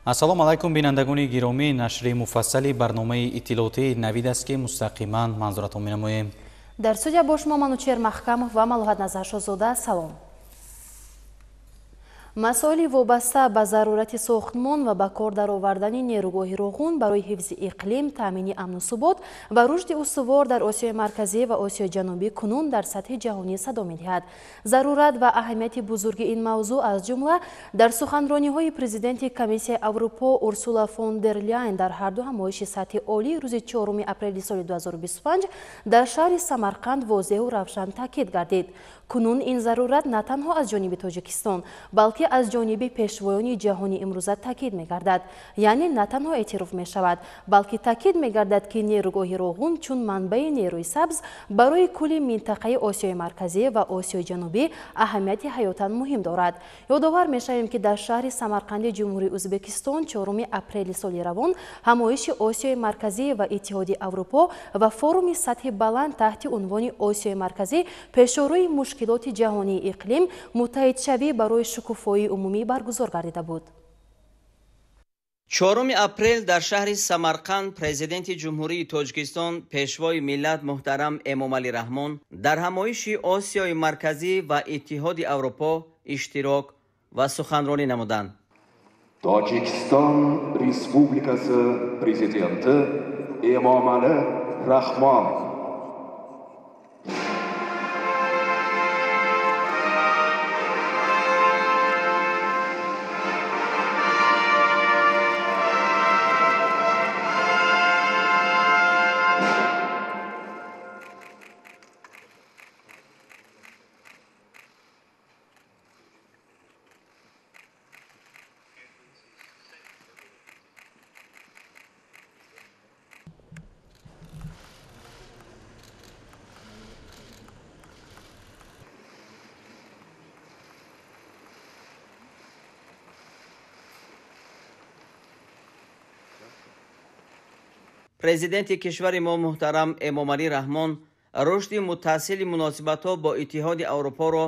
Ассалому алайкум, бинандагони гиромӣ. Нашри муфассали барномаи иттилоотии Навид аст, ки мустақиман манзуратон менамоем. Дар студия бо шумо Манучер Маҳкамов ва Малоҳат Назаршозода. Салом. Масоили вобаста ба зарурати сохтмон ва ба кор даровардани нерӯгоҳи Роғун барои ҳифзи иқлим, таъмини амну субот ва рушди устувор дар Осиёи Марказӣ ва Осиёи Ҷанубӣ кунун дар сатҳи ҷаҳонӣ садо медиҳад. Зарурат ва аҳамияти бузурги ин мавзӯъ аз ҷумла дар суханрониҳои президенти Комиссияи Аврупо Урсула фон дер Ляйен дар ҳарду ҳамоиши сатҳи олӣ рӯзи 4 апрели соли 2025 дар шаҳри Самарқанд возеҳу равшан таъкид гардид. Кунун ин зарурат на танҳо аз ҷониби Тоҷикистон, балки аз ҷониби пешвоёни ҷаҳони имрӯза таъкид мегардад. Яъне на танҳо эътироф мешавад, балки таъкид мегардад, ки нерӯгоҳи Роғун чун манбаи нерӯи сабз барои кулли минтақаи Осиёи Марказӣ ва Осиёи Ҷанубӣ аҳамияти ҳаётан муҳим дорад. Ёдовар мешавем, ки дар шаҳри Самарқанди Ҷумҳурии Ӯзбекистон 4 апрели соли равон ҳамоиши Осиёи Марказӣ ва Иттиҳоди Аврупо ва форуми сатҳи баланд таҳти унвони Осиёи Марказӣ пешорои мушкилоти ҷаҳонии иқлим муттаҳидшавӣ барои шукуфоии умумӣ баргузор гардида буд. 4 апрел дар шаҳри Самарқанд президенти Ҷумҳурии Тоҷикистон, пешвои миллат муҳтарам Эмомалӣ Раҳмон дар ҳамоиши Осиёи Марказӣ ва Иттиҳоди Аврупо иштирок ва суханронӣ намуданд. Tojikiston Respublikasi prezidenti Emomali Rahmon. Президенти кишвари мо муҳтарам Эмомалӣ Раҳмон рушди мутасили муносибатҳо бо Иттиҳоди Аврупоро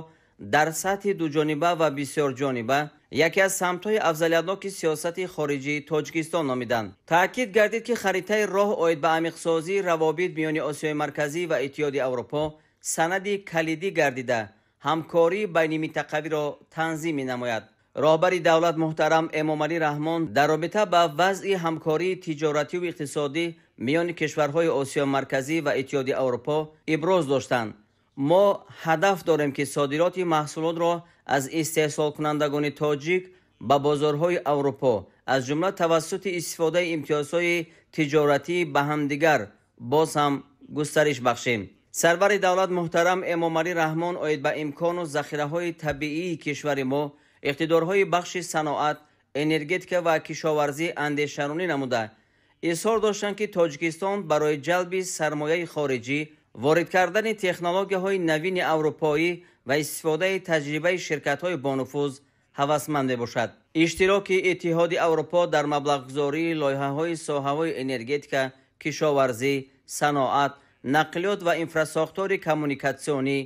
дар сатҳи дуҷониба ва бисёрҷониба яке аз самтҳои афзалиятноки сиёсати хориҷии Тоҷикистон номиданд. Таъкид гардид, ки харитаи роҳ оид ба амиқсозии равобит миёни Осиёи Марказӣ ва Иттиҳоди Аврупо санади калидӣ гардида, ҳамкории байниминтақавиро танзим менамояд. Роҳбари давлат муҳтарам Эмомалӣ Раҳмон дар робита ба вазъи ҳамкории тиҷоративу иқтисодӣ миёни кишварҳои Осиёи Марказӣ ва Иттиҳоди Аврупо иброз доштанд. Мо ҳадаф дорем, ки содироти маҳсулотро аз истеҳсолкунандагони тоҷик ба бозорҳои Аврупо, аз ҷумла тавассути истифодаи имтиёзҳои тиҷоратӣ ба ҳамдигар боз ҳам густариш бахшем. Сарвари давлат муҳтарам Эмомалӣ Раҳмон оид ба имкону захираҳои табиии кишвари мо, иқтидорҳои бахши саноат, энергетика ва кишоварзӣ андешаронӣ намуда, изҳор доштанд, ки Тоҷикистон барои ҷалби сармояи хориҷӣ, ворид кардани технологияҳои навини аврупоӣ ва истифодаи таҷрибаи ширкатҳои бонуфуз ҳавасманд мебошад. Иштироки Иттиҳоди Аврупо дар маблағгузории лоиҳаҳои соҳаҳои энергетика, кишоварзӣ, саноат, нақлиёт ва инфрасохтори коммуникатсионӣ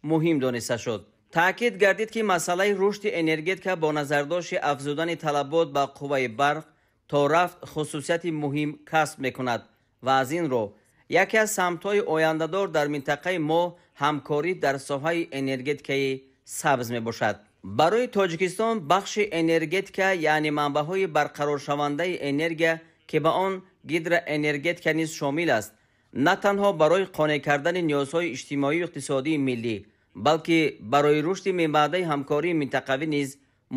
муҳим дониста шуд. Таъкид гардид, ки масъалаи рушди энергетика бо назардошти афзудани талабот ба қувваи барқ то рафт хусусияти муҳим касб мекунад ва аз ин рӯ яке аз самтҳои ояндадор дар минтақаи мо ҳамкорӣ дар соҳаи энергетикаи сабз мебошад. Барои Тоҷикистон бахши энергетика, яъне манбаъҳои барқароршавандаи энергия, ки ба он гидроэнергетика низ шомил аст, на танҳо барои қонеъ кардани ниёзҳои иҷтимоию иқтисодии миллӣ, балки барои рушди минбаъдаи ҳамкории минтақавӣ низ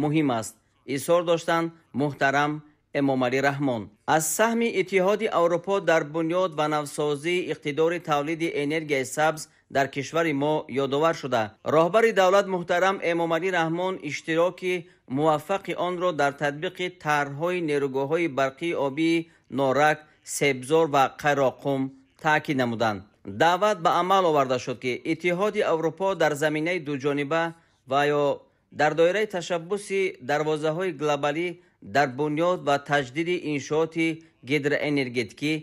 муҳим аст, изҳор доштанд муҳтарам Эмомалӣ Раҳмон. Аз саҳми Иттиҳоди Аврупо дар бунёд ва навсозии иқтидори тавлиди энергияи сабз дар кишвари мо ёдовар шуда, роҳбари давлат муҳтарам Эмомалӣ Раҳмон иштироки муваффақи онро дар татбиқи тарҳҳои нерӯгоҳҳои барқии обии Норак, Себзор ва Қайроққум таъкид намуданд. Даъват ба амал оварда шуд, ки Иттиҳоди Аврупо дар заминаи дуҷониба ва ё дар доираи ташаббуси дарвозаҳои глобалӣ дар бунёд ва таҷдиди иншооти гидроэнергетикӣ,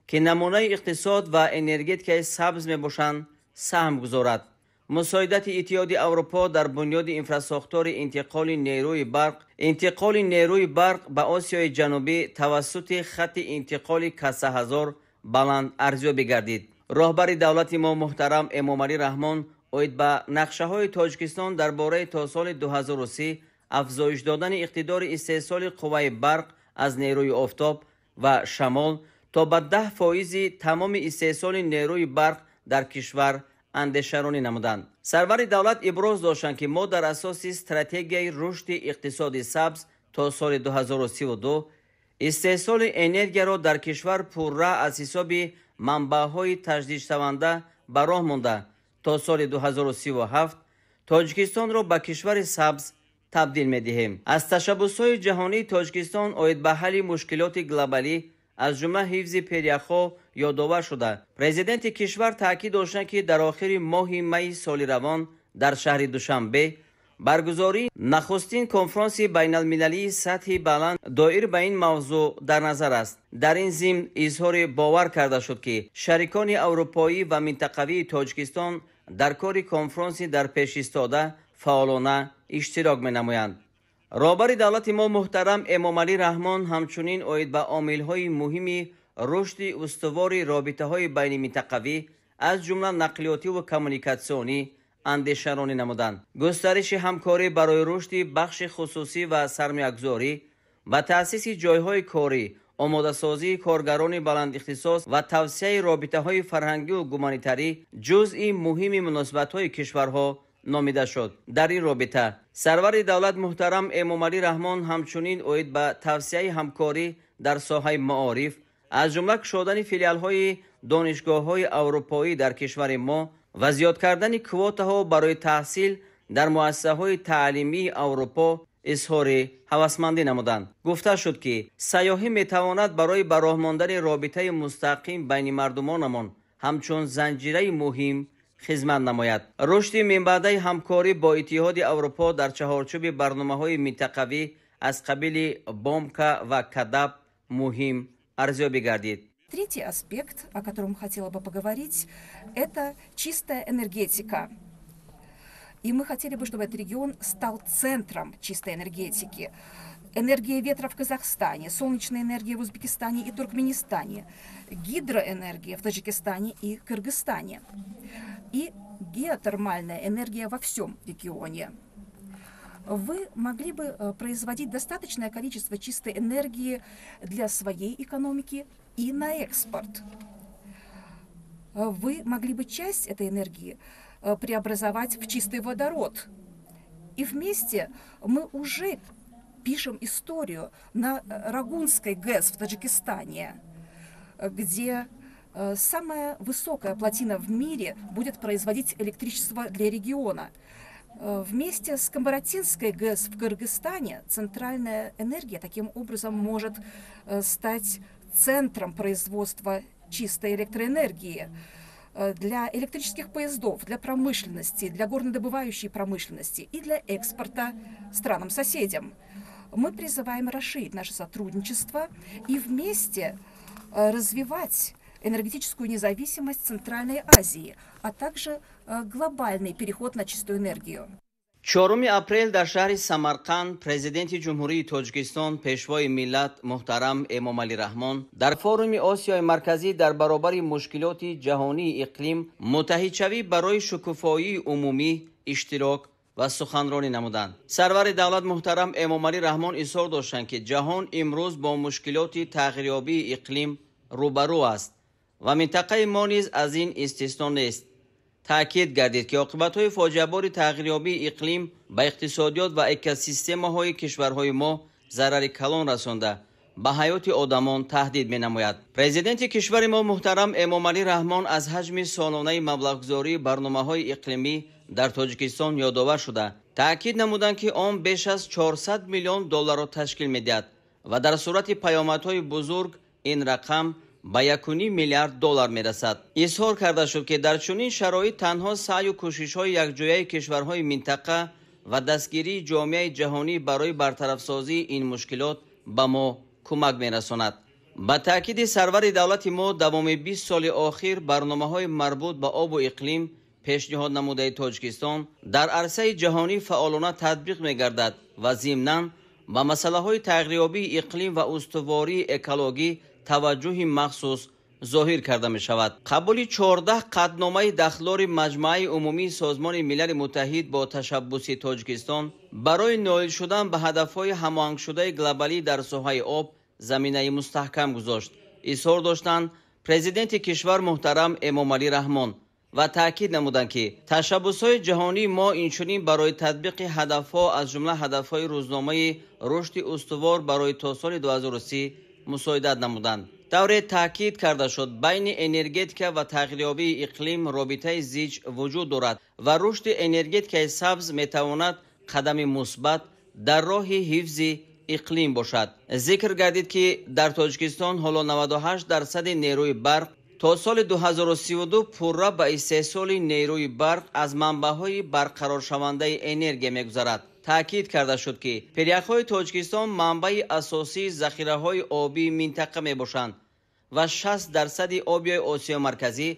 ки намунаи иқтисод ва энергетикаи сабз мебошанд, саҳм гузорад. Мусоидати Иттиҳоди Аврупо дар бунёди инфрасохтори интиқоли нерӯи барқ ба Осиёи Ҷанубӣ тавассути хатти интиқоли Касаҳазор баланд арзёбӣ гардид. Роҳбари давлати мо муҳтарам Эмомалӣ Раҳмон оид ба нақшаҳои Тоҷикистон дар бораи то соли 2030 афзоиш додани иқтидори истеҳсоли қувваи барқ аз нерӯи офтоб ва шамол то ба 10% тамоми истеҳсоли нерӯи барқ дар кишвар андешаронӣ намуданд. Сарвари давлат иброз доштанд, ки мо дар асоси стратегияи рушди иқтисоди сабз то соли 2032 истеҳсоли энергияро дар кишвар пурра аз ҳисоби манбаъҳои таҷдидшаванда ба роҳ монда то соли 2037 Тоҷикистонро ба кишвари сабз табдил медиҳем. Аз ташаббусҳои ҷаҳонии Тоҷикистон оид ба ҳалли мушкилоти глобалӣ, аз ҷумла ҳифзи перяхҳо ёдовар шуда, президенти кишвар таъкид доштанд, ки дар охири моҳи майи соли равон дар шаҳри Душанбе баргузории нахустин конфронси байналмилалии сатҳи баланд доир ба ин мавзӯъ дар назар аст. Дар ин зимн изҳори бовар карда шуд, ки шарикони аврупоӣ ва минтақавии Тоҷикистон дар кори конфронси дар пеш истода фаъолона иштирок менамоянд. Роҳбари давлати мо муҳтарам Эмомалӣ Раҳмон ҳамчунин оид ба омилҳои муҳими рушди устувори робитаҳои байниминтақавӣ, аз ҷумла нақлиётиву коммуникатсионӣ андешаронӣ намуданд. Густариши ҳамкорӣ барои рушди бахши хусусӣ ва сармоягузорӣ, ба таъсиси ҷойҳои корӣ, омодасозии коргарони баландихтисос ва тавсияи робитаҳои фарҳангиву гуманитарӣ ҷузъи муҳими муносибатҳои кишварҳо номида шуд. Дар ин робита сарвари давлат муҳтарам Эмомалӣ Раҳмон ҳамчунин оид ба тавсияи ҳамкорӣ дар соҳаи маориф, аз ҷумла кушодани филиалҳои донишгоҳҳои аврупоӣ дар кишвари мо ва зиёд кардани квотаҳо барои таҳсил дар муассисаҳои таълимии Аврупо изҳори ҳавасмандӣ намуданд. Гуфта шуд, ки сайёҳӣ метавонад барои ба роҳ мондани робитаи мустақим байни мардумонамон ҳамчун занҷираи муҳим хизмат намояд. Рушди минбаъдаи ҳамкорӣ бо Иттиҳоди Аврупо дар чаҳорчӯби барномаҳои минтақавӣ аз қабили Бомка ва Кадаб муҳим арзёбӣ гардид. Третий аспект, о котором хотела бы поговорить, это чистая энергетика. И мы хотели бы, чтобы этот регион стал центром чистой энергетики. Энергия ветра в Казахстане, солнечная энергия в Узбекистане и Туркменистане, гидроэнергия в Таджикистане и Кыргызстане и геотермальная энергия во всем регионе. Вы могли бы производить достаточное количество чистой энергии для своей экономики и на экспорт. Вы могли бы часть этой энергии преобразовать в чистый водород. И вместе мы уже пишем историю на Рогунской ГЭС в Таджикистане, где самая высокая плотина в мире будет производить электричество для региона. Вместе с Камбаратинской ГЭС в Кыргызстане центральная энергия таким образом может стать центром производства чистой электроэнергии для электрических поездов, для промышленности, для горнодобывающей промышленности и для экспорта странам-соседям. Мы призываем расширить наше сотрудничество и вместе развивать энергетическую независимость Центральной Азии, а также глобальный переход на чистую энергию. 4 апрел дар шаҳри Самарқанд президенти Ҷумҳурии Тоҷикистон, пешвои миллат муҳтарам Эмомалӣ Раҳмон дар форуми Осиёи Марказӣ дар баробари мушкилоти ҷаҳонии иқлим муттаҳидшавӣ барои шукуфоии умумӣ иштирок ва суханронӣ намуданд. Сарвари давлат муҳтарам Эмомалӣ Раҳмон изҳор доштанд, ки ҷаҳон имрӯз бо мушкилоти тағйирёбии иқлим рӯбарӯ аст ва минтақаи мо низ аз ин истисно нест. Таъкид гардид, ки оқибатҳои фоҷиабори тағйирёбии иқлим ба иқтисодиёт ва экосистемаҳои кишварҳои мо зарари калон расонда, ба ҳаёти одамон таҳдид менамояд. Президенти кишвари мо муҳтарам Эмомалӣ Раҳмон аз ҳаҷми солонаи маблағгузории барномаҳои иқлимӣ дар Тоҷикистон ёдовар шуда, таъкид намуданд, ки он беш аз 400 миллион долларро ташкил медиҳад ва дар сурати паёмадҳои бузург ин рақам ба 1,5 миллиард доллар мерасад. Изҳор карда шуд, ки дар чунин шароит танҳо саъю кӯшишҳои якҷояи кишварҳои минтақа ва дастгирии ҷомеаи ҷаҳонӣ барои бартарафсозии ин мушкилот ба мо кӯмак мерасонад. Ба таъкиди сарвари давлати мо давоми 20 соли охир барномаҳои марбут ба обу иқлим Пешниҳод намудаи Тоҷикистон дар арсаи ҷаҳонӣ фаъолона татбиқ мегардад ва зимнан ба масъалаҳои тағйирёбии иқлим ва устувории экологӣ таваҷҷӯҳи махсус зоҳир карда мешавад. Қабули 14 қатъномаи дахлдори Маҷмааи Умумии Созмони Милали Муттаҳид бо ташаббуси Тоҷикистон барои ноил шудан ба ҳадафҳои ҳамоҳангшудаи глобалӣ дар соҳаи об заминаи мустаҳкам гузошт. Изҳор доштанд президенти кишвар муҳтарам Эмомалӣ Раҳмон ва таъкид намуданд, ки ташаббусҳои ҷаҳонии мо инчунин барои татбиқи ҳадафҳо, аз ҷумла ҳадафҳои рӯзномаи рушди устувор барои то соли 2030 мусоидат намуданд. Тавре таъкид карда шуд, байни энергетика ва тағйирёбии иқлим робитаи зич вуҷуд дорад ва рушди энергетикаи сабз метавонад қадами мусбат дар роҳи ҳифзи иқлим бошад. Зикр гардид, ки дар Тоҷикистон ҳоло 98% нерӯи барқ то соли 2032 пурра ба истеҳсоли нерӯи барқ аз манбаъҳои барқароршавандаи энергия мегузарад. Таъкид карда шуд, ки пиряхҳои Тоҷикистон манбаи асосии захираҳои обии минтақа мебошанд ва 60% оби Осиёи Марказӣ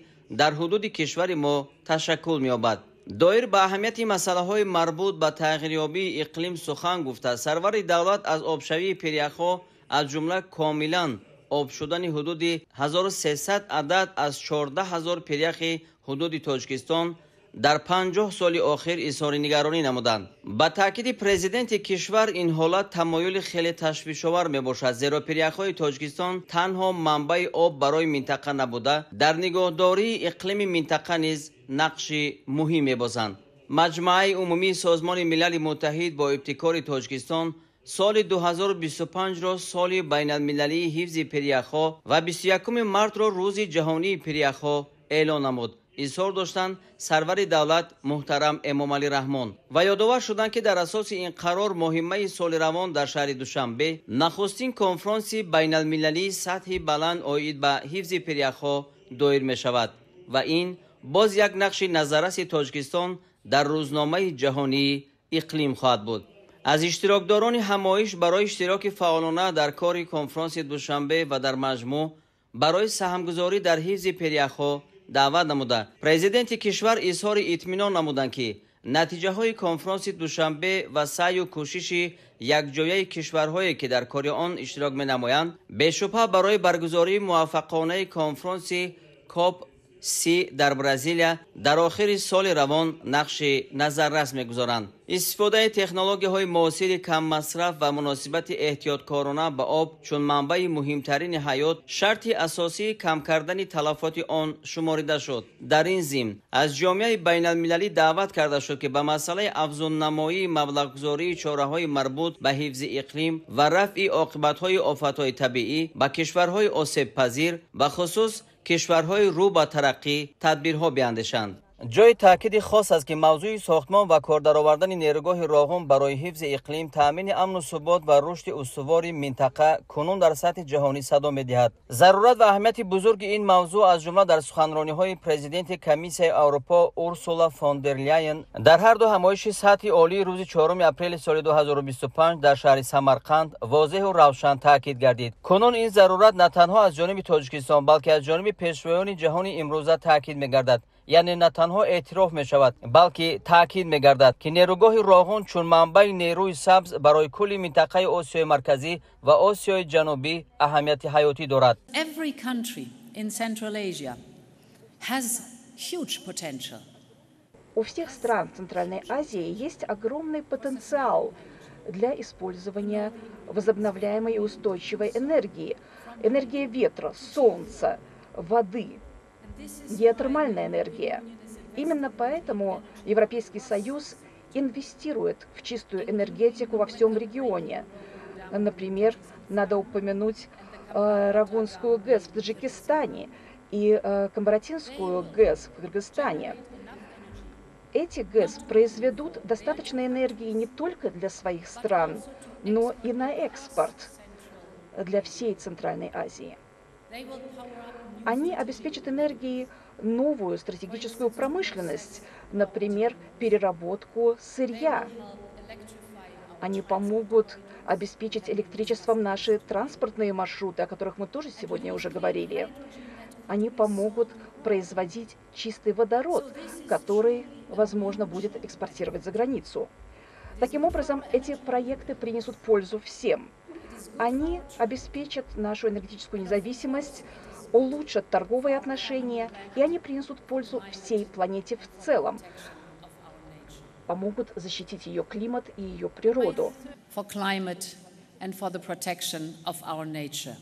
дар ҳудуди кишвари мо ташаккул меёбад. Доир ба аҳамияти масъалаҳои марбут ба тағйирёбии иқлим сухан гуфта, сарвари давлат аз обшавии пиряхҳо, аз ҷумла комилан об шудани ҳудуди 1300 адад аз 14 000 пиряхи ҳудуди Тоҷикистон дар 50 соли охир изҳори нигаронӣ намуданд. Ба таъкиди президенти кишвар, ин ҳолат тамоюли хеле ташвишовар мебошад, зеро пиряхҳои Тоҷикистон танҳо манбаи об барои минтақа набуда, дар нигоҳдории иқлими минтақа низ нақши муҳим мебозанд. Маҷмааи Умумии Созмони Милали Муттаҳид бо ибтикори Тоҷикистон соли 2025-ро соли байналмилалии ҳифзи пиряхҳо ва 21 мартро Рӯзи ҷаҳонии пиряхҳо эълон намуд. Изҳор доштанд сарвари давлат муҳтарам Эмомалӣ Раҳмон ва ёдовар шуданд, ки дар асоси ин қарор моҳи майи соли равон дар шаҳри Душанбе нахустин конфронси байналмилалии сатҳи баланд оид ба ҳифзи пиряхҳо доир мешавад ва ин боз як нақши назарраси Тоҷикистон дар рӯзномаи ҷаҳонии иқлим хоҳад буд. Аз иштирокдорони ҳамоиш барои иштироки фаъолона дар кори конфронси Душанбе ва дар маҷмӯъ барои саҳмгузорӣ дар ҳифзи пиряхҳо даъват намуда, президенти кишвар изҳори итминон намуданд, ки натиҷаҳои конфронси Душанбе ва саъю кӯшиши якҷояи кишварҳое, ки дар кори он иштирок менамоянд, бешубҳа барои баргузории муваффақонаи конфронси Коп 30 дар Бразилия дар охири соли равон нақши назаррас мегузоранд. Истифодаи технологияҳои муосири каммасраф ва муносибати эҳтиёткорона ба об чун манбаи муҳимтарини ҳаёт шарти асосии кам кардани талафоти он шуморида шуд. Дар ин зимн аз ҷомеаи байналмилалӣ даъват карда шуд, ки ба масъалаи афзуннамоии маблағгузории чораҳои марбут ба ҳифзи иқлим ва рафъи оқибатҳои офатҳои табиӣ ба кишварҳои осебпазир, бахусус кишварҳои рӯ ба тараққӣ, тадбирҳо биандешанд. Ҷои таъкиди хос аст, ки мавзӯи сохтмон ва кор даровардани нерӯгоҳи Роғун барои ҳифзи иқлим, таъмини амну субот ва рушди устувори минтақа кунун дар сатҳи ҷаҳонӣ садо медиҳад. Зарурат ва аҳамияти бузурги ин мавзӯъ, аз ҷумла дар суханрониҳои президенти Комиссияи Аврупо Урсула фон дер Ляйен дар ҳар ду ҳамоиши сатҳи олии рӯзи 4 апрели соли 2025 дар шаҳри Самарқанд возеҳу равшан таъкид гардид. Кунун ин зарурат на танҳо аз ҷониби Тоҷикистон, балки аз ҷониби пешвоёни ҷаҳони имрӯза таъкид мегардад, яъне на танҳо эътироф мешавад, балки таъкид мегардад, ки нерӯгоҳи Роғун чун манбаи нерӯи сабз барои кулли минтақаи Осиёи Марказӣ ва Осиёи Ҷанубӣ аҳамияти ҳаётӣ дорад. Every country in Central Asia has huge potential. У всех стран Центральной Азии есть огромный потенциал для использования возобновляемой и устойчивой энергии. Энергия ветра, солнца, воды, геотермальная энергия. Именно поэтому Европейский Союз инвестирует в чистую энергетику во всем регионе. Например, надо упомянуть Рогунскую ГЭС в Таджикистане и Камбаратинскую ГЭС в Кыргызстане. Эти ГЭС произведут достаточно энергии не только для своих стран, но и на экспорт для всей Центральной Азии. Они обеспечат энергией новую стратегическую промышленность, например, переработку сырья. Они помогут обеспечить электричеством наши транспортные маршруты, о которых мы тоже сегодня уже говорили. Они помогут производить чистый водород, который, возможно, будет экспортировать за границу. Таким образом, эти проекты принесут пользу всем. Они обеспечат нашу энергетическую независимость, улучшат торговые отношения, и они принесут пользу всей планете в целом, помогут защитить ее климат и ее природу. For climate and for the protection of our nature.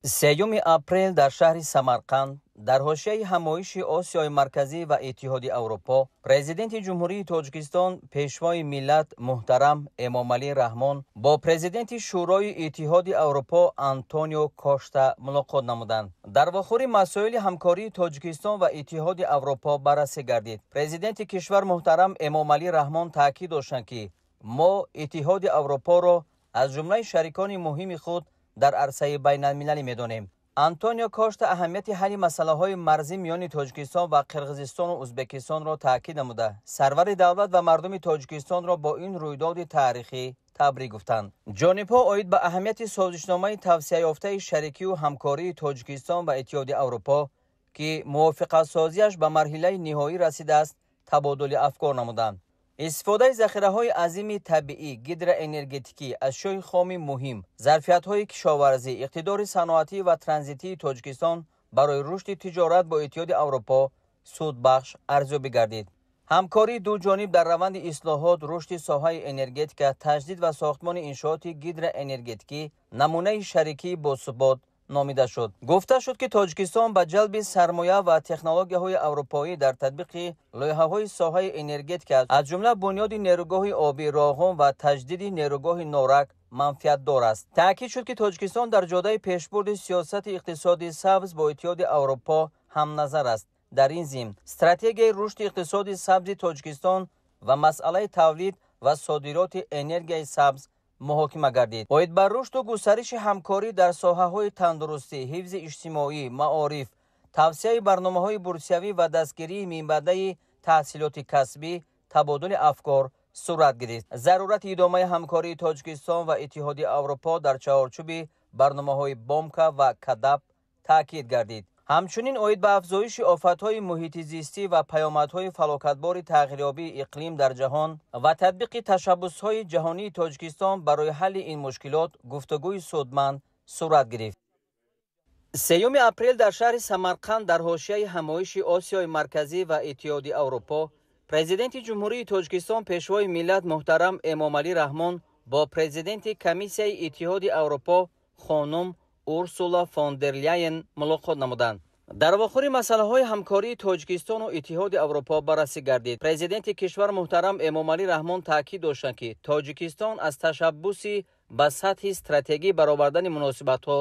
3 апрел дар шаҳри Самарқанд дар ҳошияи ҳамоиши Осиёи Марказӣ ва Иттиҳоди Аврупо Президенти Ҷумҳурии Тоҷикистон, Пешвои миллат муҳтарам Эмомалӣ Раҳмон бо Президенти Шӯрои Иттиҳоди Аврупо Антонио Кошта мулоқот намуданд. Дар вохӯрӣ масоили ҳамкории Тоҷикистон ва Иттиҳоди Аврупо баррасӣ гардид. Президенти кишвар муҳтарам Эмомалӣ Раҳмон таъкид доштанд, ки мо Иттиҳоди Аврупоро аз ҷумлаи шарикони муҳими худ дар арсаи байналмилалӣ медонем. Антонио Кошта аҳамияти ҳалли масъалаҳои марзӣ миёни Тоҷикистон ва Қирғизистону Ӯзбекистонро таъкид намуда, сарвари давлат ва мардуми Тоҷикистонро бо ин рӯйдоди таърихӣ табрик гуфтанд. Ҷонибҳо оид ба аҳамияти созишномаи тавсеаёфтаи шарикию ҳамкории Тоҷикистон ва Иттиҳоди Аврупо, ки мувофиқатсозиаш ба марҳилаи ниҳоӣ расидааст, табодули афкор намуданд. Истифодаи захираҳои азими табиӣ, гидроэнергетикӣ, ашёи хоми муҳим, зарфиятҳои кишоварзӣ, иқтидори саноатӣ ва транзитии Тоҷикистон барои рушди тиҷорат бо Иттиҳоди Аврупо судбахш арзёбӣ гардид. Ҳамкории дуҷониб дар раванди ислоҳот, рушди соҳаи энергетика, таҷдид ва сохтмони иншооти гидроэнергетикӣ намунаи шарикии босубот номида шуд. Гуфта шуд, ки Тоҷикистон ба ҷалби сармоя ва технологияҳои аврупоӣ дар татбиқи лоиҳаҳои соҳаи энергетика, аз ҷумла бунёди нерӯгоҳи обӣ Роғун ва таҷдиди нерӯгоҳи Норак манфиатдор аст. Таъкид шуд, ки Тоҷикистон дар ҷодаи пешбурди сиёсати иқтисоди сабз бо Иттиҳоди Аврупо ҳамназар аст. Дар ин зимн стратегияи рушди иқтисоди сабзи Тоҷикистон ва масъалаи тавлид ва содироти энергияи сабз муҳокима гардид. Оид ба рушду густариши ҳамкорӣ дар соҳаҳои тандурустӣ, ҳифзи иҷтимоӣ, маориф, тавсияи барномаҳои бурсиявӣ ва дастгирии минбаъдаи таҳсилоти касбӣ табодули афкор сурат гирифт. Зарурати идомаи ҳамкории Тоҷикистон ва Иттиҳоди Аврупо дар чаҳорчӯби барномаҳои Бомка ва Кадаб таъкид гардид. Ҳамчунин оид ба афзоиши офатҳои муҳити зистӣ ва паёмадҳои фалокатбори тағйирёбии иқлим дар ҷаҳон ва татбиқи ташаббусҳои ҷаҳонии Тоҷикистон барои ҳалли ин мушкилот гуфтугӯи судманд сурат гирифт. 3 апрел дар шаҳри Самарқанд дар ҳошияи ҳамоиши Осиёи Марказӣ ва Иттиҳоди Аврупо Президенти Ҷумҳурии Тоҷикистон, Пешвои миллат муҳтарам Эмомалӣ Раҳмон бо Президенти Комиссияи Иттиҳоди Аврупо хонум Урсула фон дер Ляйен мулоқот намуданд. Дар вохӯри масъалаҳои ҳамкории Тоҷикистону Иттиҳоди Аврупо баррасӣ гардид. Президенти кишвар муҳтарам Эмомалӣ Раҳмон таъкид доштанд, ки Тоҷикистон аз ташаббуси ба сатҳи стратегӣ баровардани муносибатҳо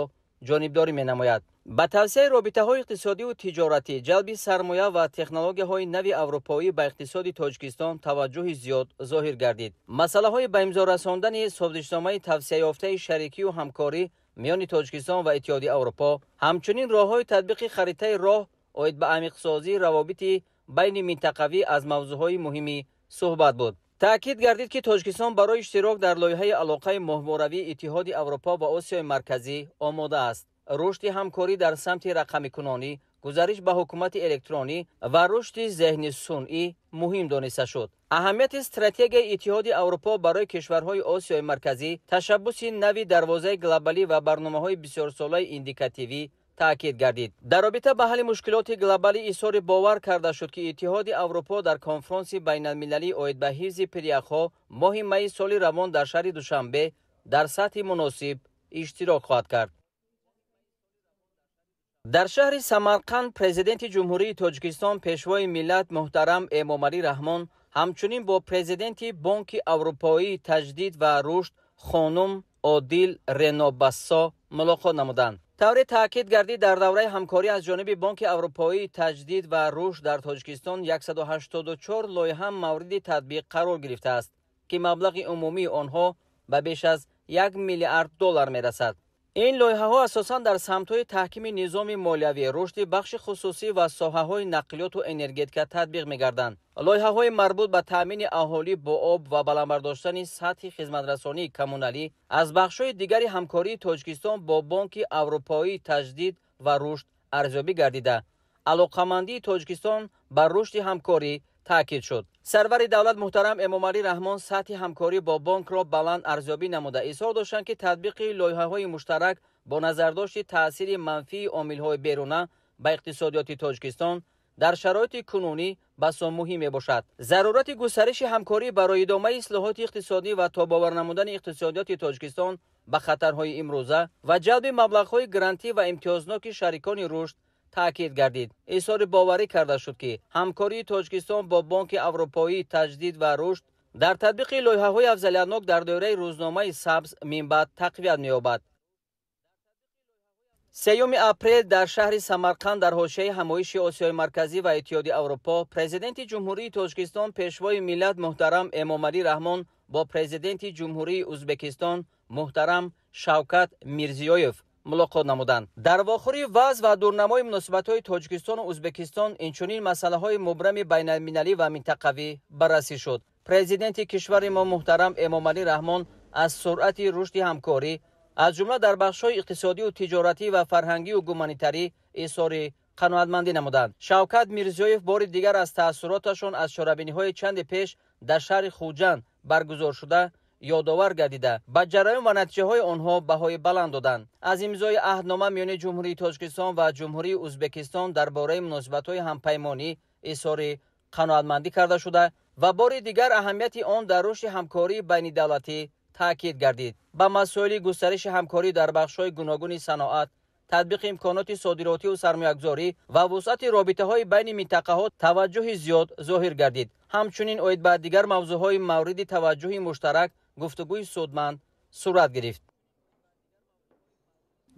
ҷонибдорӣ менамояд. Ба тавсияи робитаҳои иқтисодиву тиҷоратӣ, ҷалби сармоя ва технологияҳои нави аврупоӣ ба иқтисоди Тоҷикистон таваҷҷӯҳи зиёд зоҳир гардид. Масъалаҳои ба имзо расондани созишномаи тавсеаёфтаи шарикию ҳамкорӣ миёни Тоҷикистон ва Иттиҳоди Аврупо, ҳамчунин роҳҳои татбиқи харитаи роҳ оид ба амиқсозии равобити байни минтақавӣ аз мавзӯъҳои муҳими суҳбат буд. Таъкид гардид, ки Тоҷикистон барои иштирок дар лоиҳаи алоқаи моҳворавии Иттиҳоди Аврупо ва Осиёи Марказӣ омода аст. Рушди ҳамкорӣ дар самти рақамикунонӣ, гузариш ба ҳукумати электронӣ ва рушди зеҳни сунъӣ муҳим дониста шуд. Аҳамияти стратегияи Иттиҳоди Аврупо барои кишварҳои Осиёи Марказӣ, ташаббуси нави дарвозаи глобалӣ ва барномаҳои бисёрсолаи индикативӣ таъкид гардид. Дар робита ба ҳалли мушкилоти глобалӣ изҳори бовар карда шуд, ки Иттиҳоди Аврупо дар конфронси байналмилалӣ оид ба ҳифзи пиряхҳо моҳи майи соли равон дар шаҳри Душанбе дар сатҳи муносиб иштирок хоҳад кард. Дар шаҳри Самарқанд Президенти Ҷумҳурии Тоҷикистон, Пешвои миллат муҳтарам Эмомалӣ Раҳмон ҳамчунин бо Президенти Бонки Аврупоии таҷдид ва рушд хонум Одил Рено-Бассо мулоқот намуданд. Тавре таъкид гардид, дар давраи ҳамкорӣ аз ҷониби Бонки Аврупоии таҷдид ва рушд дар Тоҷикистон 184 лоиҳа мавриди татбиқ қарор гирифтааст, ки маблағи умумии онҳо ба беш аз 1 миллиард доллар мерасад. Ин лоиҳаҳо асосан дар самтҳои таҳкими низоми молиявӣ, рушди бахши хусусӣ ва соҳаҳои нақлиёту энергетика татбиқ мегарданд. Лоиҳаҳои марбут ба таъмини аҳолӣ бо об ва баландбардоштани сатҳи хизматрасонии коммуналӣ аз бахшҳои дигари ҳамкории Тоҷикистон бо Бонки Аврупоии таҷдид ва рушд арзёбӣ гардида, алоқамандии Тоҷикистон ба рушди ҳамкорӣ таъкид шуд. Сарвари давлат муҳтарам Эмомалӣ Раҳмон сатҳи ҳамкорӣ бо бонкро баланд арзёбӣ намуда, изҳор доштанд, ки татбиқи лоиҳаҳои муштарак бо назардошти таъсири манфии омилҳои беруна ба иқтисодиёти Тоҷикистон дар шароити кунунӣ басо муҳим мебошад. Зарурати густариши ҳамкорӣ барои идомаи ислоҳоти иқтисодӣ ва тобовар намудани иқтисодиёти Тоҷикистон ба хатарҳои имрӯза ва ҷалби маблағҳои грантӣ ва имтиёзноки шарикони рушд таъкид гардид. Изҳори боварӣ карда шуд, ки ҳамкории Тоҷикистон бо Бонки Аврупоии таҷдид ва рушд дар татбиқи лоиҳаҳои афзалиятнок дар доираи рӯзномаи сабз минбаъд тақвият меёбад. 3 апрел дар шаҳри Самарқанд дар ҳошияи ҳамоиши Осиёи Марказӣ ва Иттиҳоди Аврупо Президенти Ҷумҳурии Тоҷикистон Пешвои миллат муҳтарам Эмомалӣ Раҳмон бо Президенти Ҷумҳурии Ӯзбекистон муҳтарам Шавкат Мирзиёев мулоқот намуданд. Дар вохӯри вазъ ва дурнамои муносибатҳои Тоҷикистону Ӯзбекистон инчунин масъалаҳои мубрами байналмилалӣ ва минтақавӣ баррасӣ шуд. Президенти кишвари мо муҳтарам Эмомалӣ Раҳмон аз суръати рушди ҳамкорӣ аз ҷумла дар бахшҳои иқтисодию тиҷоратӣ ва фарҳангию гуманитарӣ изҳори қаноатмандӣ намуданд. Шавкат Мирзиёев бори дигар аз таассуроташон аз чорабиниҳои чанде пеш дар шаҳри Хуҷанд баргузор шуда ёдовар гардида, ба ҷараён ва натиҷаҳои онҳо баҳои баланд доданд. Аз имзои аҳднома миёни Ҷумҳурии Тоҷикистон ва Ҷумҳурии Ӯзбекистон дар бораи муносибатҳои ҳампаймонӣ изҳори қаноатмандӣ карда шуда ва бори дигар аҳамияти он дар рушди ҳамкории байнидавлатӣ таъкид гардид. Ба масоили густариши ҳамкорӣ дар бахшҳои гуногуни саноат, татбиқи имконоти содиротиву сармоягузорӣ ва вусъати робитаҳои байни минтақаҳо таваҷҷӯҳи зиёд зоҳир гардид. Ҳамчунин оид ба дигар мавзӯъҳои мавриди таваҷҷӯҳи муштарак гуфтугӯи судманд сурат гирифт.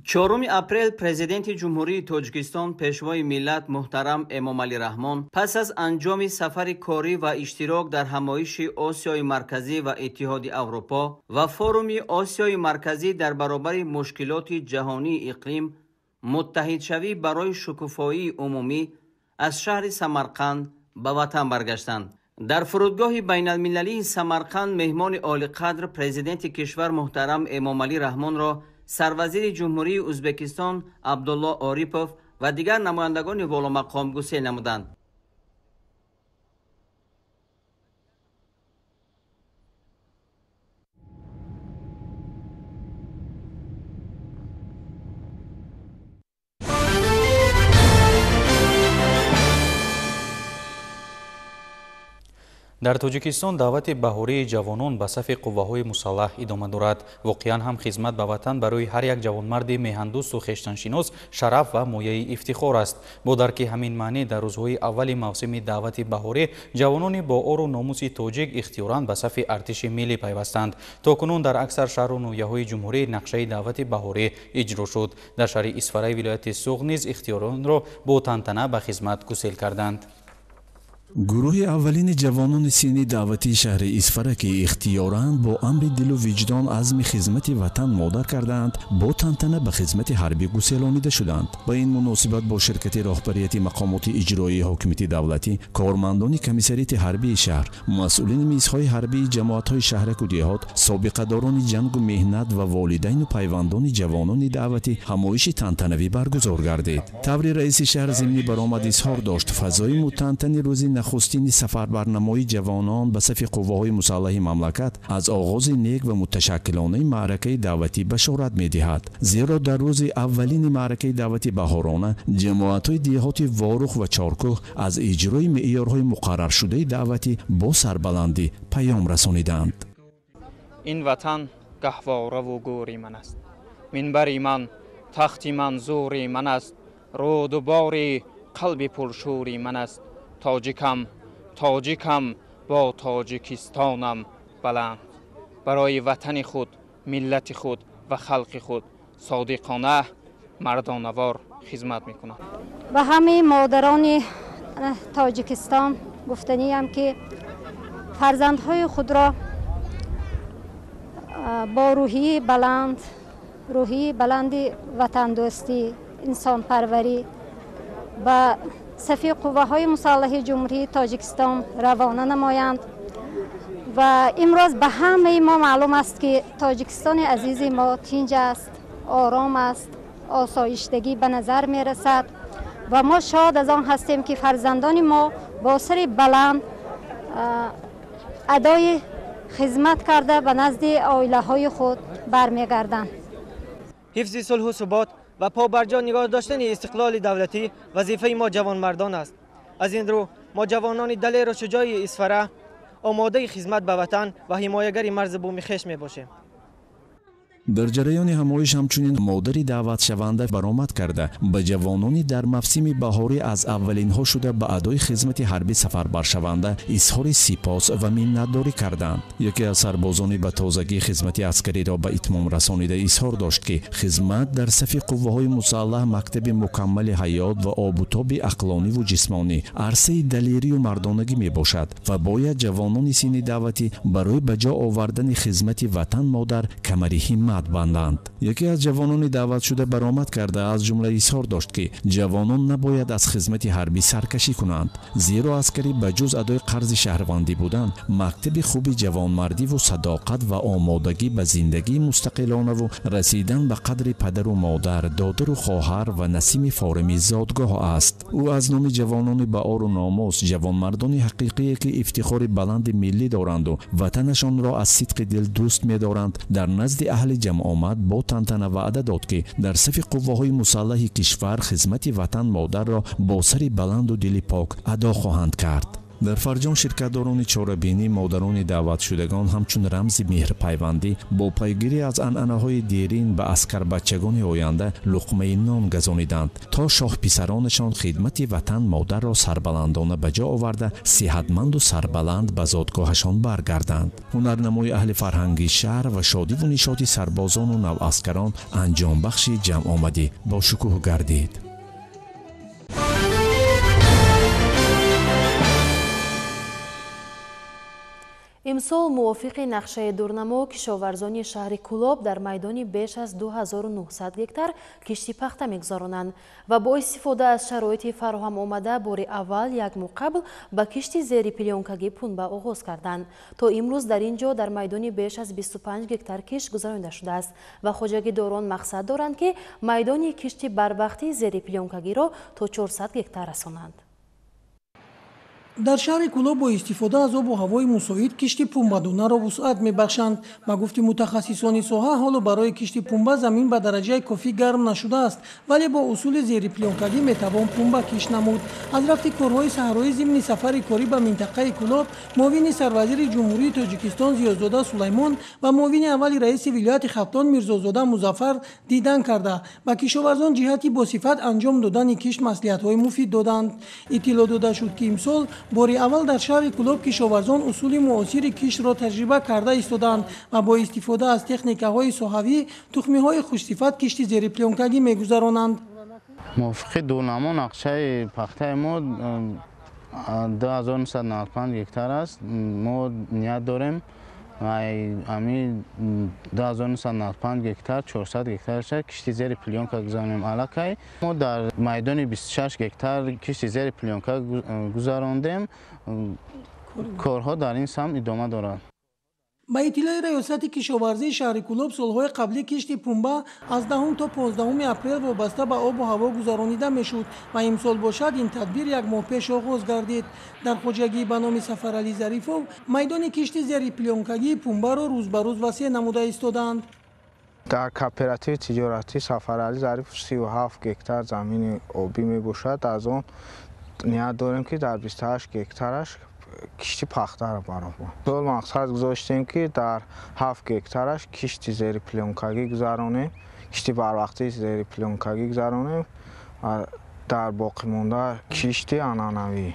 4 апрел Президенти Ҷумҳурии Тоҷикистон Пешвои миллат муҳтарам Эмомалӣ Раҳмон пас аз анҷоми сафари корӣ ва иштирок дар ҳамоиши Осиёи Марказӣ ва Иттиҳоди Аврупо ва форуми Осиёи Марказӣ дар баробари мушкилоти ҷаҳонии иқлим муттаҳидшавӣ барои шукуфоии умумӣ аз шаҳри Самарқанд ба ватан баргаштанд. Дар фурудгоҳи байналмилалии Самарқанд меҳмони олиқадр Президенти кишвар муҳтарам Эмомалӣ Раҳмонро сарвазири Ҷумҳурии Ӯзбекистон Абдулло Орипов ва дигар намояндагони воломақом гусел намуданд. Дар Тоҷикистон даъвати баҳории ҷавонон ба сафи қувваҳои мусаллаҳ идома дорад. Воқеан ҳам хизмат ба ватан барои ҳар як ҷавонмарди меҳандӯсту хештаншинос шараф ва мояи ифтихор аст. Бо дарки ҳамин маънӣ дар рӯзҳои аввали мавсими даъвати баҳорӣ ҷавонони бо ору номуси тоҷик ихтиёран ба сафи артиши миллӣ пайвастанд. То кунун дар аксар шаҳру ноҳияҳои ҷумҳурӣ нақшаи даъвати баҳорӣ иҷро шуд. Дар шаҳри Исфараи вилояти Суғд низ ихтиёронро бо тантана ба хизмат гусел карданд. Гурӯҳи аввалини ҷавонони синни даъватии шаҳри Исфара, ки ихтиёран бо амри дилу виҷдон азми хизмати ватан модар кардаанд, бо тантана ба хизмати ҳарбӣ гуселонида шуданд. Ба ин муносибат бо ширкати роҳбарияти мақомоти иҷроии ҳокимияти давлатӣ, кормандони комиссариати ҳарбии шаҳр, масъулини мизҳои ҳарбии ҷамоатҳои шаҳраку деҳот, собиқадорони ҷангу меҳнат ва волидайну пайвандони ҷавонони даъватӣ ҳамоиши тантанавӣ баргузор гардид. Таври раиси шаҳр зимни баромад изҳор дошт, фазои мутантани рӯзи нахустини сафарбарнамои ҷавонон ба сафи қувваҳои мусаллаҳи мамлакат аз оғози нек ва муташаккилонаи маъракаи даъватӣ башорат медиҳад. Зеро дар рӯзи аввалини маъракаи даъвати баҳорона ҷамоатҳои деҳоти Ворух ва Чоркӯҳ аз иҷрои меъёрҳои муқарраршудаи даъватӣ бо сарбаландӣ паём расониданд. Ин ватан гаҳвораву гӯри ман аст, минбари ман, тахти ман, зури ман аст, рӯду бори қалби пуршӯри ман аст. Тоҷикам, тоҷикам, бо Тоҷикистонам баланд. Барои ватани худ, миллати худ ва халқи худ содиқона, мардонавор хизмат мекунам. Ба ҳамаи модарони Тоҷикистон гуфтаниям, ки фарзандҳои худро бо рӯҳияи баланд, рӯҳии баланди ватандӯстӣ, инсонпарварӣ ба сафи қувваҳои мусаллаҳи Ҷумҳурии Тоҷикистон равона намоянд. Ва имрӯз ба ҳамаи мо маълум аст, ки Тоҷикистони азизи мо тинҷ аст, ором аст, осоиштагӣ ба назар мерасад ва мо шод аз он ҳастем, ки фарзандони мо бо сари баланд адои хизмат карда ба назди оилаҳои худ бармегарданд. Ҳифзи сулҳу субот ва побарҷо нигоҳ доштани истиқлоли давлатӣ вазифаи мо ҷавонмардон аст. Аз ин рӯ мо ҷавонони далеру шуҷои Исфара омодаи хизмат ба ватан ва ҳимоягари марзу буми хеш мебошем. Дар ҷараёни ҳамоиш ҳамчунин модари даъватшаванда баромад карда ба ҷавонони дар мавсими баҳорӣ аз аввалинҳо шуда ба адои хизмати ҳарбӣ сафарбаршаванда изҳори сипос ва миннатдорӣ карданд. Яке аз сарбозони ба тозагӣ хизмати аскариро ба итмом расонида изҳор дошт, ки хизмат дар сафи қувваҳои мусаллаҳ мактаби мукаммали ҳаёт ва обутоби ақлониву ҷисмонӣ, арсаи далерию мардонагӣ мебошад ва бояд ҷавонони синни даъватӣ барои ба ҷо овардани хизмати ватан модар камари ҳиммат банданд. Яке аз ҷавонони даъватшуда баромад карда аз ҷумла изҳор дошт, ки ҷавонон набояд аз хизмати ҳарбӣ саркашӣ кунанд, зеро аскарӣ ба ҷуз адои қарзи шаҳрвандӣ будан мактаби хуби ҷавонмардиву садоқат ва омодагӣ ба зиндагии мустақилонаву расидан ба қадри падару модар, додару хоҳар ва насими форими зодгоҳ аст. Ӯ аз номи ҷавонони баору номус, ҷавонмардони ҳақиқие, ки ифтихори баланди миллӣ доранду ватанашонро аз сидқи дил дӯст медоранд, дар назди аҳли ҷамъомад бо тантана ваъда дод, ки дар сафи қувваҳои мусаллаҳи кишвар хизмати ватан модарро бо сари баланду дили пок адо хоҳанд кард. Дар фарҷом ширкатдорони чорабинӣ модарони даъватшудагон ҳамчун рамзи меҳрпайвандӣ бо пайгирӣ аз анъанаҳои дерин ба аскарбачагони оянда луқмаи нон газониданд, то шоҳписаронашон хидмати ватан модарро сарбаландона ба ҷо оварда сиҳатманду сарбаланд ба зодгоҳашон баргарданд. Ҳунарнамои аҳли фарҳанги шаҳр ва шодиву нишоти сарбозону наваскарон анҷомбахши ҷамъомадӣ бошукӯҳ гардид. Имсол мувофиқи нақшаи дурнамо кишоварзони шаҳри Кӯлоб дар майдони беш аз 2900 гектар кишти пахта мегузаронанд ва бо истифода аз шароити фароҳам омада бори аввал як моҳ қабл ба кишти зери плёнкагӣ пунба оғоз карданд. То имрӯз дар ин ҷо дар майдони беш аз 25 гектар кишт гузаронида шудааст ва хоҷагидорон мақсад доранд, ки майдони кишти барвақтии зери плёнкагиро то 400 гектар расонанд. Дар шаҳри Кӯлоб бо истифода аз обу ҳавои мусоид кишти пунбадонаро вусъат мебахшанд. Ба гуфти мутахассисони соҳа, ҳоло барои кишти пунба замин ба дараҷаи кофӣ гарм нашудааст, вале бо усули зери плёнкагӣ метавон пунба кишт намуд. Аз рафти корҳои саҳроӣ зимни сафари корӣ ба минтақаи Кӯлоб муовини сарвазири Ҷумҳурии Тоҷикистон Зиёзода Сулаймон ва муовини аввали раиси вилояти Хатлон Мирзозода Музаффар дидан карда ба кишоварзон ҷиҳати босифат анҷом додани кишт маслиҳатҳои муфид доданд. Иттилоъ дода шуд, ки имсол бори аввал дар шаҳри Кӯлоб кишоварзон усули муосири киштро таҷриба карда истоданд ва бо истифода аз техникаҳои соҳавӣ тухмиҳои хушсифат кишти зери плёнкагӣ мегузаронанд. Мувофиқи дурнамо нақшаи пахтаи мо 2995 гектар аст. Мо ният дорем ами 2995 гектар 400 гектарша кишти зери плёнка гузаронем. Аллакай мо дар майдони 26 гектар кишти зери плёнка гузарондем. Корҳо дар ин самт идома дорад. Ба иттилои раёсати кишоварзии шаҳри Кӯлоб, солҳои қаблӣ кишти пунба аз 10 то 15 апрел вобаста ба обу ҳаво гузаронида мешуд ва имсол бошад ин тадбир як моҳ пеш оғоз гардид. Дар хоҷагии ба номи Сафаралӣ Зарифов майдони кишти зери плёнкагии пунбаро рӯз ба рӯз васеъ намуда истодаанд. Дар кооперативи тиҷоратии Сафаралӣ Зарифов 37 гектар замини обӣ мебошад. Аз он ният дорем, ки дар 28 гектараш кишти пахтаро баробар. Сол мақсад гузоштем, ки дар 7 гектараш кишти зери плёнкагӣ гузаронем, кишти барвақтии зери плёнкагӣ гузаронем ва дар боқимонда кишти анъанавӣ.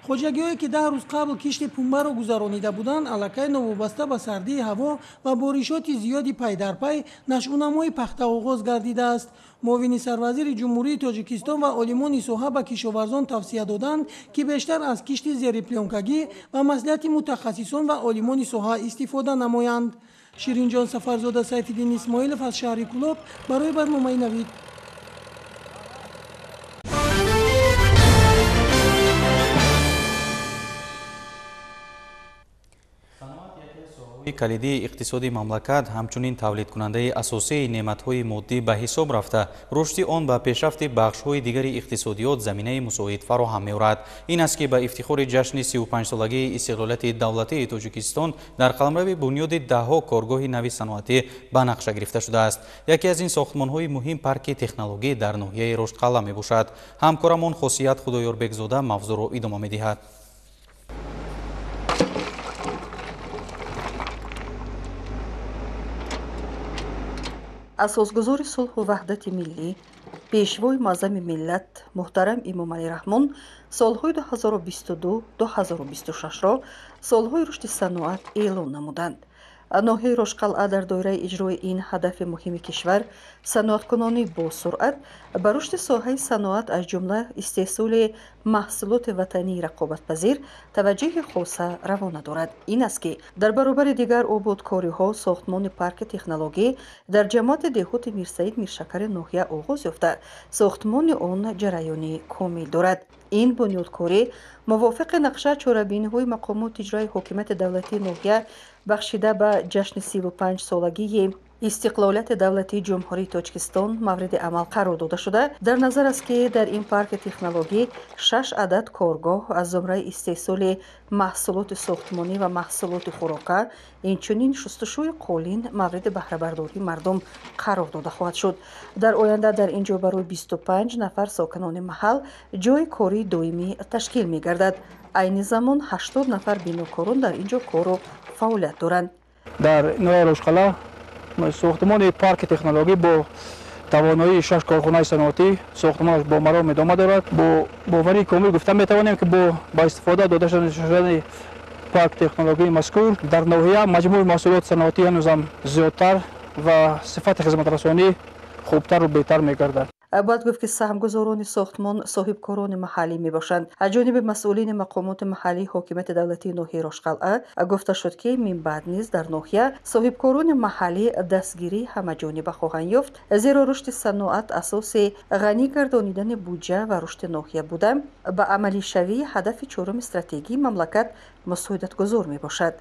Хоҷагиҳое, ки 10 рӯз қабл кишти пунбаро гузаронида буданд, аллакай новобаста ба сардии ҳаво ва боришоти зиёди пайдарпай нашъунамои пахта оғоз гардидааст. Муовини сарвазири Ҷумҳурии Тоҷикистон ва олимони соҳа ба кишоварзон тавсия доданд, ки бештар аз кишти зери плёнкагӣ ва маслиҳати мутахассисон ва олимони соҳа истифода намоянд. Ширинҷон Сафарзода, Сайфиддин Исмоилов аз шаҳри Кӯлоб барои барномаи Навид. Калидии иқтисоди мамлакат, ҳамчунин тавлидкунандаи асосии неъматҳои моддӣ ба ҳисоб рафта, рушди он ба пешрафти бахшҳои дигари иқтисодиёт заминаи мусоид фароҳам меорад. Ин аст ки ба ифтихори ҷашни 35-солагии истиқлолияти давлатии Тоҷикистон дар қаламрави бунёди даҳҳо коргоҳи нави саноатӣ ба нақша гирифта шудааст. Яке аз ин сохтмонҳои муҳим парки технологӣ дар ноҳияи Роштқалъа мебошад. Ҳамкорамон Хосият Худоёрбекзода мавзӯъро идома медиҳад. Асосгузори сулҳу ваҳдати миллӣ, пешвои муаззами миллат муҳтарам Эмомалӣ Раҳмон солҳои 2022-2026-ро солҳои рушди саноат эълон намуданд. Ноҳияи Рошқалъа дар доираи иҷрои ин ҳадафи муҳими кишвар саноаткунонӣ бо суръат ба рушди соҳаи саноат, аз ҷумла истеҳсоли маҳсулоти ватании рақобатпазир таваҷҷӯҳи хоса равона дорад. Ин аст ки дар баробари дигар ободкориҳо сохтмони парки технологӣ дар ҷамоати деҳоти Мирсаид Миршакари ноҳия оғоз ёфта, сохтмони он ҷараёни комил дорад. Ин бунёдкорӣ мувофиқи нақша чорабиниҳои мақомоти иҷрои ҳокимияти давлатии ноҳия бахшида ба ҷашни 35-солагии истиқлолияти давлатии Ҷумҳурии Тоҷикистон мавриди амал қарор дода шуда, дар назар аст ки дар ин парки технологӣ 6 адад коргоҳ аз зумраи истеҳсоли маҳсулоти сохтмонӣ ва маҳсулоти хӯрока, инчунин шустушӯи қолин мавриди баҳрабардории мардум қарор дода хоҳад шуд. Дар оянда дар ин ҷо барои 25 нафар сокинони маҳал ҷойи кории доимӣ ташкил мегардад. Айни замон 80 нафар бинокорон дар ин ҷо кору фаъолият доранд. Дар ноҳияи Рошқалъа сохтмони парки технологӣ бо тавоноии 6 корхонаи саноатӣ сохтмонаш бо маром идома дорад. Бо боварии комил гуфта метавонем, ки бо ба истифода дода шудани парк технологии мазкур дар ноҳия маҷмӯи маҳсулоти саноатӣ ҳанӯзам зиёдтар ва сифати хизматрасонӣ хубтару беҳтар мегардад. Бояд гуфт, ки саҳмгузорони сохтмон соҳибкорони маҳаллӣ мебошанд. Аз ҷониби масъулини мақомоти маҳаллии ҳокимияти давлатии ноҳияи Рошқалъа гуфта шуд, ки минбаъд низ дар ноҳия соҳибкорони маҳаллӣ дастгирии ҳамаҷониба хоҳанд ёфт, зеро рушди саноат асоси ғанӣ гардонидани буҷа ва рушди ноҳия буда, ба амалишавии ҳадафи чоруми стратегии мамлакат мусоидатгузор мебошад.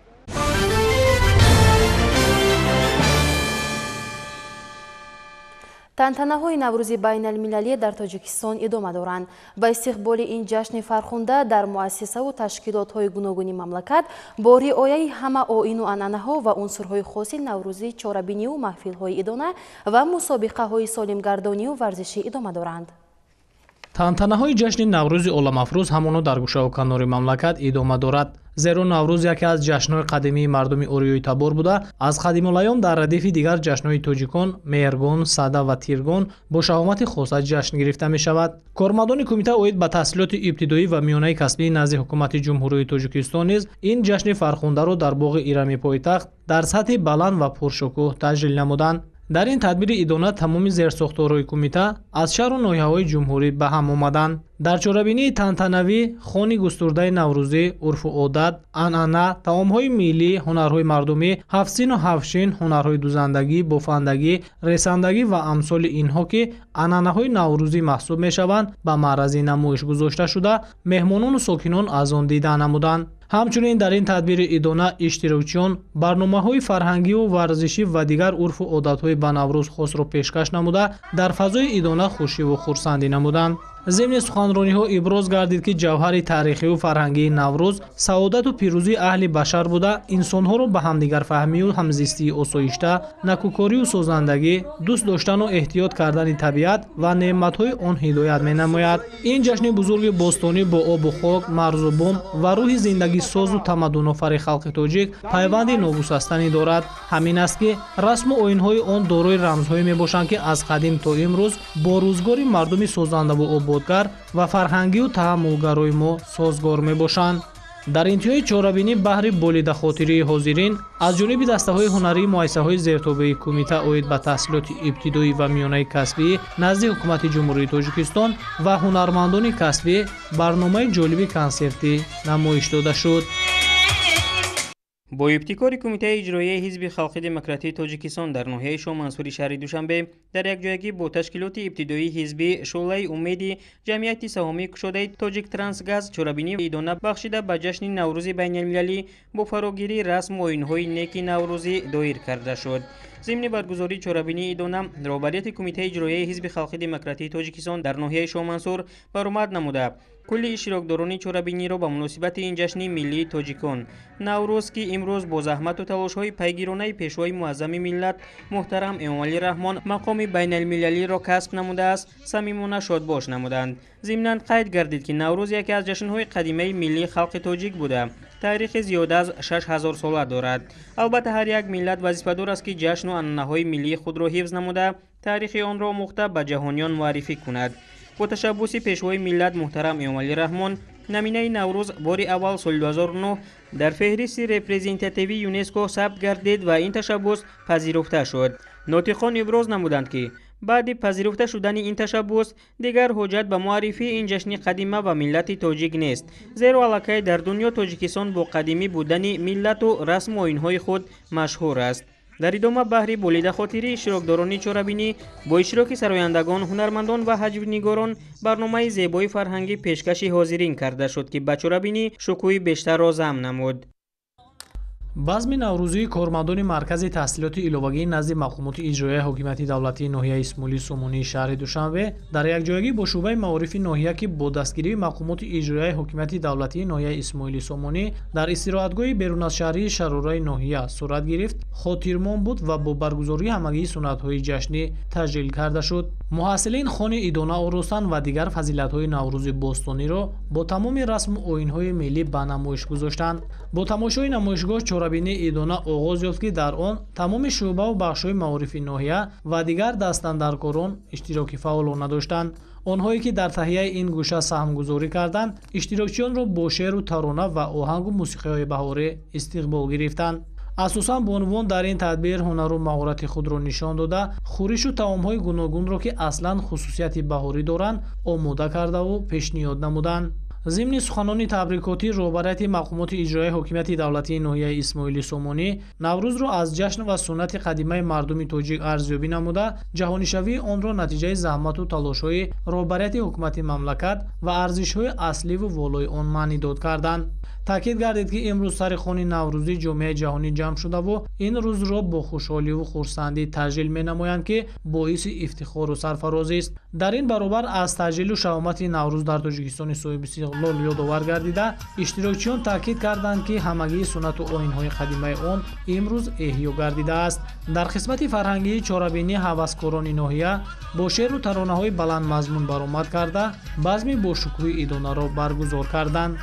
Тантанаҳои Наврӯзи байналмилалӣ дар Тоҷикистон идома доранд. Ба истиқболи ин ҷашни фархунда дар муассисаву ташкилотҳои гуногуни мамлакат бо риояи ҳама оину анъанаҳо ва унсурҳои хоси наврӯзӣ чорабиниву маҳфилҳои идона ва мусобиқаҳои солимгардониву варзишӣ идома доранд. Тантанаҳои ҷашни Наврӯзи оламафрӯз ҳамоно дар гӯшаву канори мамлакат идома дорад. Зеро Наврӯз яке аз ҷашнҳои қадимии мардуми ориёи табор буда, аз қадимулайём дар радифи дигар ҷашнҳои тоҷикон Меҳргон, Сада ва Тиргон бо шаҳомати хоса ҷашн гирифта мешавад. Кормандони кумита оид ба таҳсилоти ибтидоӣ ва миёнаи касбии назди ҳукумати Ҷумҳурии Тоҷикистон низ ин ҷашни фархундаро дар боғи Ирами пойтахт дар сатҳи баланд ва пуршукӯҳ таҷлил намуданд. Дар ин тадбири идона тамоми зерсохторҳои кумита аз шаҳру ноҳияҳои ҷумҳурӣ ба ҳам омаданд. Дар чорабинии тантанавӣ хони густурдаи наврӯзӣ, урфу одат, анъана, таомҳои миллӣ, ҳунарҳои мардумӣ, ҳафтсину ҳафтшин, ҳунарҳои дузандагӣ, бофандагӣ, ресандагӣ ва амсоли инҳо, ки анъанаҳои наврӯзӣ маҳсуб мешаванд, ба маърази намоиш гузошта шуда, меҳмонону сокинон аз он дида намуданд. Ҳамчунин дар ин тадбири идона иштирокчиён барномаҳои фарҳангиву варзишӣ ва дигар урфу одатҳои ба Наврӯз хосро пешкаш намуда, дар фазои идона хушиву хурсандӣ намуданд. Зимни суханрониҳо иброз гардид, ки ҷавҳари таърихиву фарҳангии Наврӯз саодату пирӯзии аҳли башар буда, инсонҳоро ба ҳамдигарфаҳмию ҳамзистии осоишта, накӯкорию созандагӣ, дӯст доштану эҳтиёт кардани табиат ва неъматҳои он ҳидоят менамояд. Ин ҷашни бузурги бостонӣ бо обу хок, марзу бум ва рӯҳи зиндагисозу тамаддунофари халқи тоҷик пайванди ногусастанӣ дорад. Ҳамин аст, ки расму оинҳои он дорои рамзҳое мебошанд, ки аз қадим то имрӯз бо рӯзгори мардуми созандаву ободгар ва фарҳангию таҳаммулгарои мо созгор мебошанд. Дар интиҳои чорабинӣ баҳри болидахотирии ҳозирин аз ҷониби дастаҳои ҳунарии муассисаҳои зертобеи кумита оид ба таҳсилоти ибтидоӣ ва миёнаи касбӣ назди ҳукумати Ҷумҳурии Тоҷикистон ва ҳунармандони касбӣ барномаи ҷолиби консертӣ намоиш дода шуд. Бо ибтикори Кумитаи иҷроияи Ҳизби халқи демократии Тоҷикистон дар ноҳияи Шоҳмансури шаҳри Душанбе дар якҷоягӣ бо ташкилоти ибтидоии ҳизбӣ Шӯълаи умеди ҷамъияти саҳомии кушодаи Тоҷиктрансгаз чорабинии идона бахшида ба ҷашни Наврӯзи байналмилалӣ бо фарогирии расму оинҳои неки наврӯзӣ доир карда шуд. Зимни баргузории чорабинии идона роҳбарияти Кумитаи иҷроияи Ҳизби халқи демократии Тоҷикистон дар ноҳияи Шоҳмансур баромад намуда, кулли иштирокдорони чорабиниро ба муносибати ин ҷашни миллии тоҷикон Наврӯз, ки имрӯз бо заҳмату талошҳои пайгиронаи пешвои муаззами миллат муҳтарам Эмомалӣ Раҳмон мақоми байналмилалиро касб намудааст, самимона шодбош намуданд. Зимнан қайд гардид, ки Наврӯз яке аз ҷашнҳои қадимаи миллии халқи тоҷик буда, таърихи зиёда аз 6000 сола дорад. Албатта, ҳар як миллат вазифадор аст, ки ҷашну анъанаҳои миллии худро ҳифз намуда, таърихи онро омӯхта ба ҷаҳониён муаррифӣ кунад. Бо ташаббуси пешвои миллат муҳтарам Эмомалӣ Раҳмон номинаи Наврӯз бори аввал соли 2009 дар феҳристи репрезентативии ЮНЕСКО сабт гардид ва ин ташаббус пазируфта шуд. Нотиқон иброз намуданд, ки баъди пазируфта шудани ин ташаббус дигар ҳоҷат ба муаррифии ин ҷашни қадима ва миллати тоҷик нест, зеро аллакай дар дунё Тоҷикистон бо қадимӣ будани миллату расму оинҳои худ машҳур аст. Дар идома баҳри болидахотирии иштирокдорони чорабинӣ бо иштироки сарояндагон, ҳунармандон ва ҳаҷвнигорон барномаи зебои фарҳангӣ пешкаши ҳозирин карда шуд, ки ба чорабинӣ шукӯҳи бештарро зам намуд. Базми наврӯзии кормандони Маркази таҳсилоти иловагии назди мақомоти иҷроияи ҳокимияти давлатии ноҳияи Исмоили Сомонии шаҳри Душанбе дар якҷоягӣ бо шӯъбаи маорифи ноҳия, ки бо дастгирии мақомоти иҷроияи ҳокимияти давлатии ноҳияи Исмоили Сомонӣ дар истироҳатгоҳи беруназшаҳрии Шарораи ноҳия сурат гирифт, хотирмон буд ва бо баргузории ҳамагии суннатҳои ҷашнӣ таҷлил карда шуд. Муҳассилин хони идона оростанд ва дигар фазилатҳои наврӯзи бостониро бо тамоми расму оинҳои миллӣ ба намоиш гузоштанд. Бо тамошои намоишгоҳ чорабинии идона оғоз ёфт, ки дар он тамоми шӯъбаву бахшҳои маорифи ноҳия ва дигар дастандаркорон иштироки фаъолона доштанд. Онҳое ки дар таҳияи ин гӯша саҳмгузорӣ карданд, иштирокчиёнро бо шеъру тарона ва оҳангу мусиқиҳои баҳорӣ истиқбол гирифтанд. Асосан бонувон дар ин тадбир ҳунару маҳорати худро нишон дода, хӯришу таомҳои гуногунро, ки аслан хусусияти баҳорӣ доранд, омода кардаву пешниҳод намуданд. Зимни суханони табрикотӣ роҳбарияти мақомоти иҷроияи ҳокимияти давлатии ноҳияи Исмоили Сомонӣ Наврӯзро аз ҷашн ва суннати қадимаи мардуми тоҷик арзёбӣ намуда, ҷаҳонишавии онро натиҷаи заҳмату талошҳои роҳбарияти ҳукумати мамлакат ва арзишҳои асливу волои он маънидод карданд. Таъкид гардид, ки имрӯз сари хони наврӯзӣ ҷомеаи ҷаҳонӣ ҷамъ шудаву ин рӯзро бо хушҳоливу хурсандӣ таҷлил менамоянд, ки боиси ифтихору сарфарозист. Дар ин баробар аз таҷлилу шаҳомати Наврӯз дар Тоҷикистони соҳибистиқлол ёдовар гардида, иштирокчиён таъкид карданд, ки ҳамагии суннату оинҳои қадимаи он имрӯз эҳё гардидааст. Дар қисмати фарҳангии чорабинӣ ҳаваскорони ноҳия бо шеъру таронаҳои баландмазмун баромад карда, базми бошукӯҳи идонаро баргузор карданд.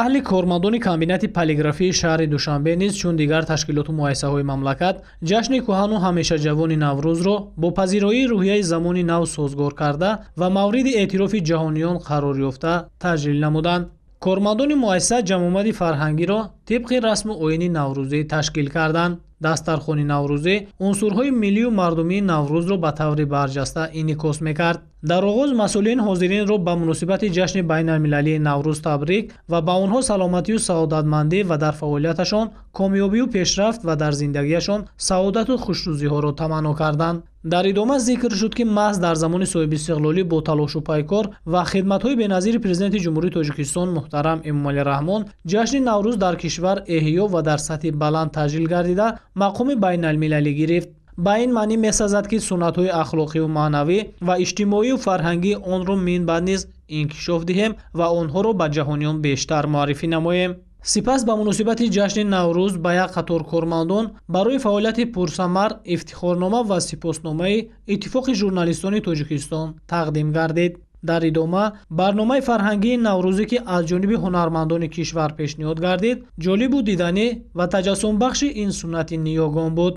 Аҳли кормандони комбинати полиграфии шаҳри Душанбе низ чун дигар ташкилоту муассисаҳои мамлакат ҷашни кӯҳану ҳамешаҷавони Наврӯзро бо пазироии рӯҳияи замони нав созгор карда ва мавриди эътирофи ҷаҳониён қарор ёфта таҷлил намуданд. Кормандони муассиса ҷамъомади фарҳангиро тибқи расму оини наврӯзӣ ташкил карданд. Дастархони наврӯзӣ унсурҳои миллию мардумии Наврӯзро ба таври барҷаста инъикос мекард. Дар оғоз масъулин ҳозиринро ба муносибати ҷашни байналмилалии Наврӯз табрик ва ба онҳо саломатию саодатмандӣ ва дар фаъолияташон комёбию пешрафт ва дар зиндагиашон саодату хушрӯзиҳоро таманно карданд. Дар идома зикр шуд, ки маҳз дар замони соҳибистиқлолӣ бо талошу пайкор ва хидматҳои беназири Президенти Ҷумҳурии Тоҷикистон муҳтарам Эмомалӣ Раҳмон ҷашни Наврӯз дар кишвар эҳё ва дар сатҳи баланд таҷлил гардида, мақоми байналмилалӣ гирифт. Ба ин маънӣ месазад, ки суннатҳои ахлоқиву маънавӣ ва иҷтимоию фарҳангии онро минбаъд низ инкишоф диҳем ва онҳоро ба ҷаҳониён бештар муаррифӣ намоем. Сипас ба муносибати ҷашни Наврӯз ба як қатор кормандон барои фаъолияти пурсамар ифтихорнома ва сипосномаи Иттифоқи журналистони Тоҷикистон тақдим гардид. Дар идома барномаи фарҳангии наврӯзӣ, ки аз ҷониби ҳунармандони кишвар пешниҳод гардид, ҷолибу диданӣ ва таҷассумбахши ин суннати ниёгон буд.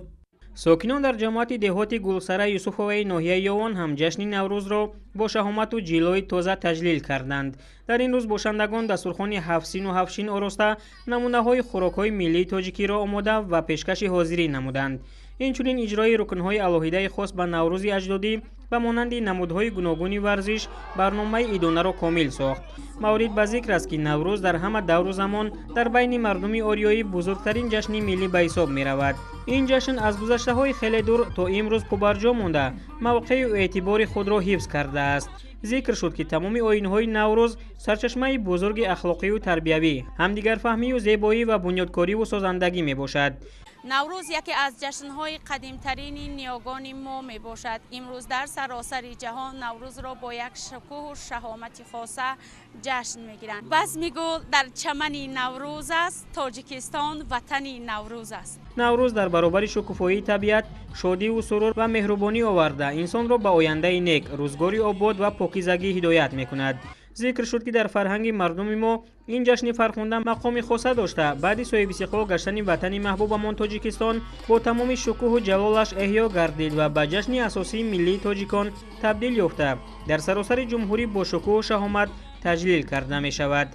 Сокинон дар ҷамоати деҳоти Гулсара Юсуфоваи ноҳияи Ёвон ҳам ҷашни Наврӯзро бо шаҳомату ҷилои тоза таҷлил карданд. Дар ин рӯз бошандагон дастурхони ҳафтсину ҳафтшин ороста, намунаҳои хӯрокҳои миллии тоҷикиро омода ва пешкаши ҳозирӣ намуданд. Инчунин иҷрои рукнҳои алоҳидаи хос ба Наврӯзи аҷдодӣ ба монанди намудҳои гуногуни варзиш барномаи идонаро комил сохт. Маврид ба зикр аст, ки Наврӯз дар ҳама давру замон дар байни мардуми ориёӣ бузургтарин ҷашни миллӣ ба ҳисоб меравад. Ин ҷашн аз гузаштаҳои хеле дур то имрӯз побарҷо монда, мавқею эътибори худро ҳифз кардааст. Зикр шуд, ки тамоми оинҳои Наврӯз сарчашмаи бузурги ахлоқию тарбиявӣ, ҳамдигарфаҳмию зебоӣ ва бунёдкориву созандагӣ мебошад. Наврӯз яке аз ҷашнҳои қадимтарини ниёгони мо мебошад. Имрӯз дар саросари ҷаҳон Наврӯзро бо як шукӯҳу шаҳомати хоса ҷашн мегиранд. Базми гул дар чамани Наврӯз аст, Тоҷикистон ватани Наврӯз аст. Наврӯз дар баробари шукуфоии табиат, шодиву сурур ва меҳрубонӣ оварда, инсонро ба ояндаи нек, рӯзгори обод ва покизагӣ ҳидоят мекунад. Зикр шуд, ки дар фарҳанги мардуми мо ин ҷашни фархунда мақоми хоса дошта, баъди соҳибистиқлол гаштани ватани маҳбубамон Тоҷикистон бо тамоми шукӯҳу ҷалолаш эҳё гардид ва ба ҷашни асосии миллии тоҷикон табдил ёфта, дар саросари ҷумҳурӣ бо шукӯҳу шаҳомат таҷлил карда мешавад.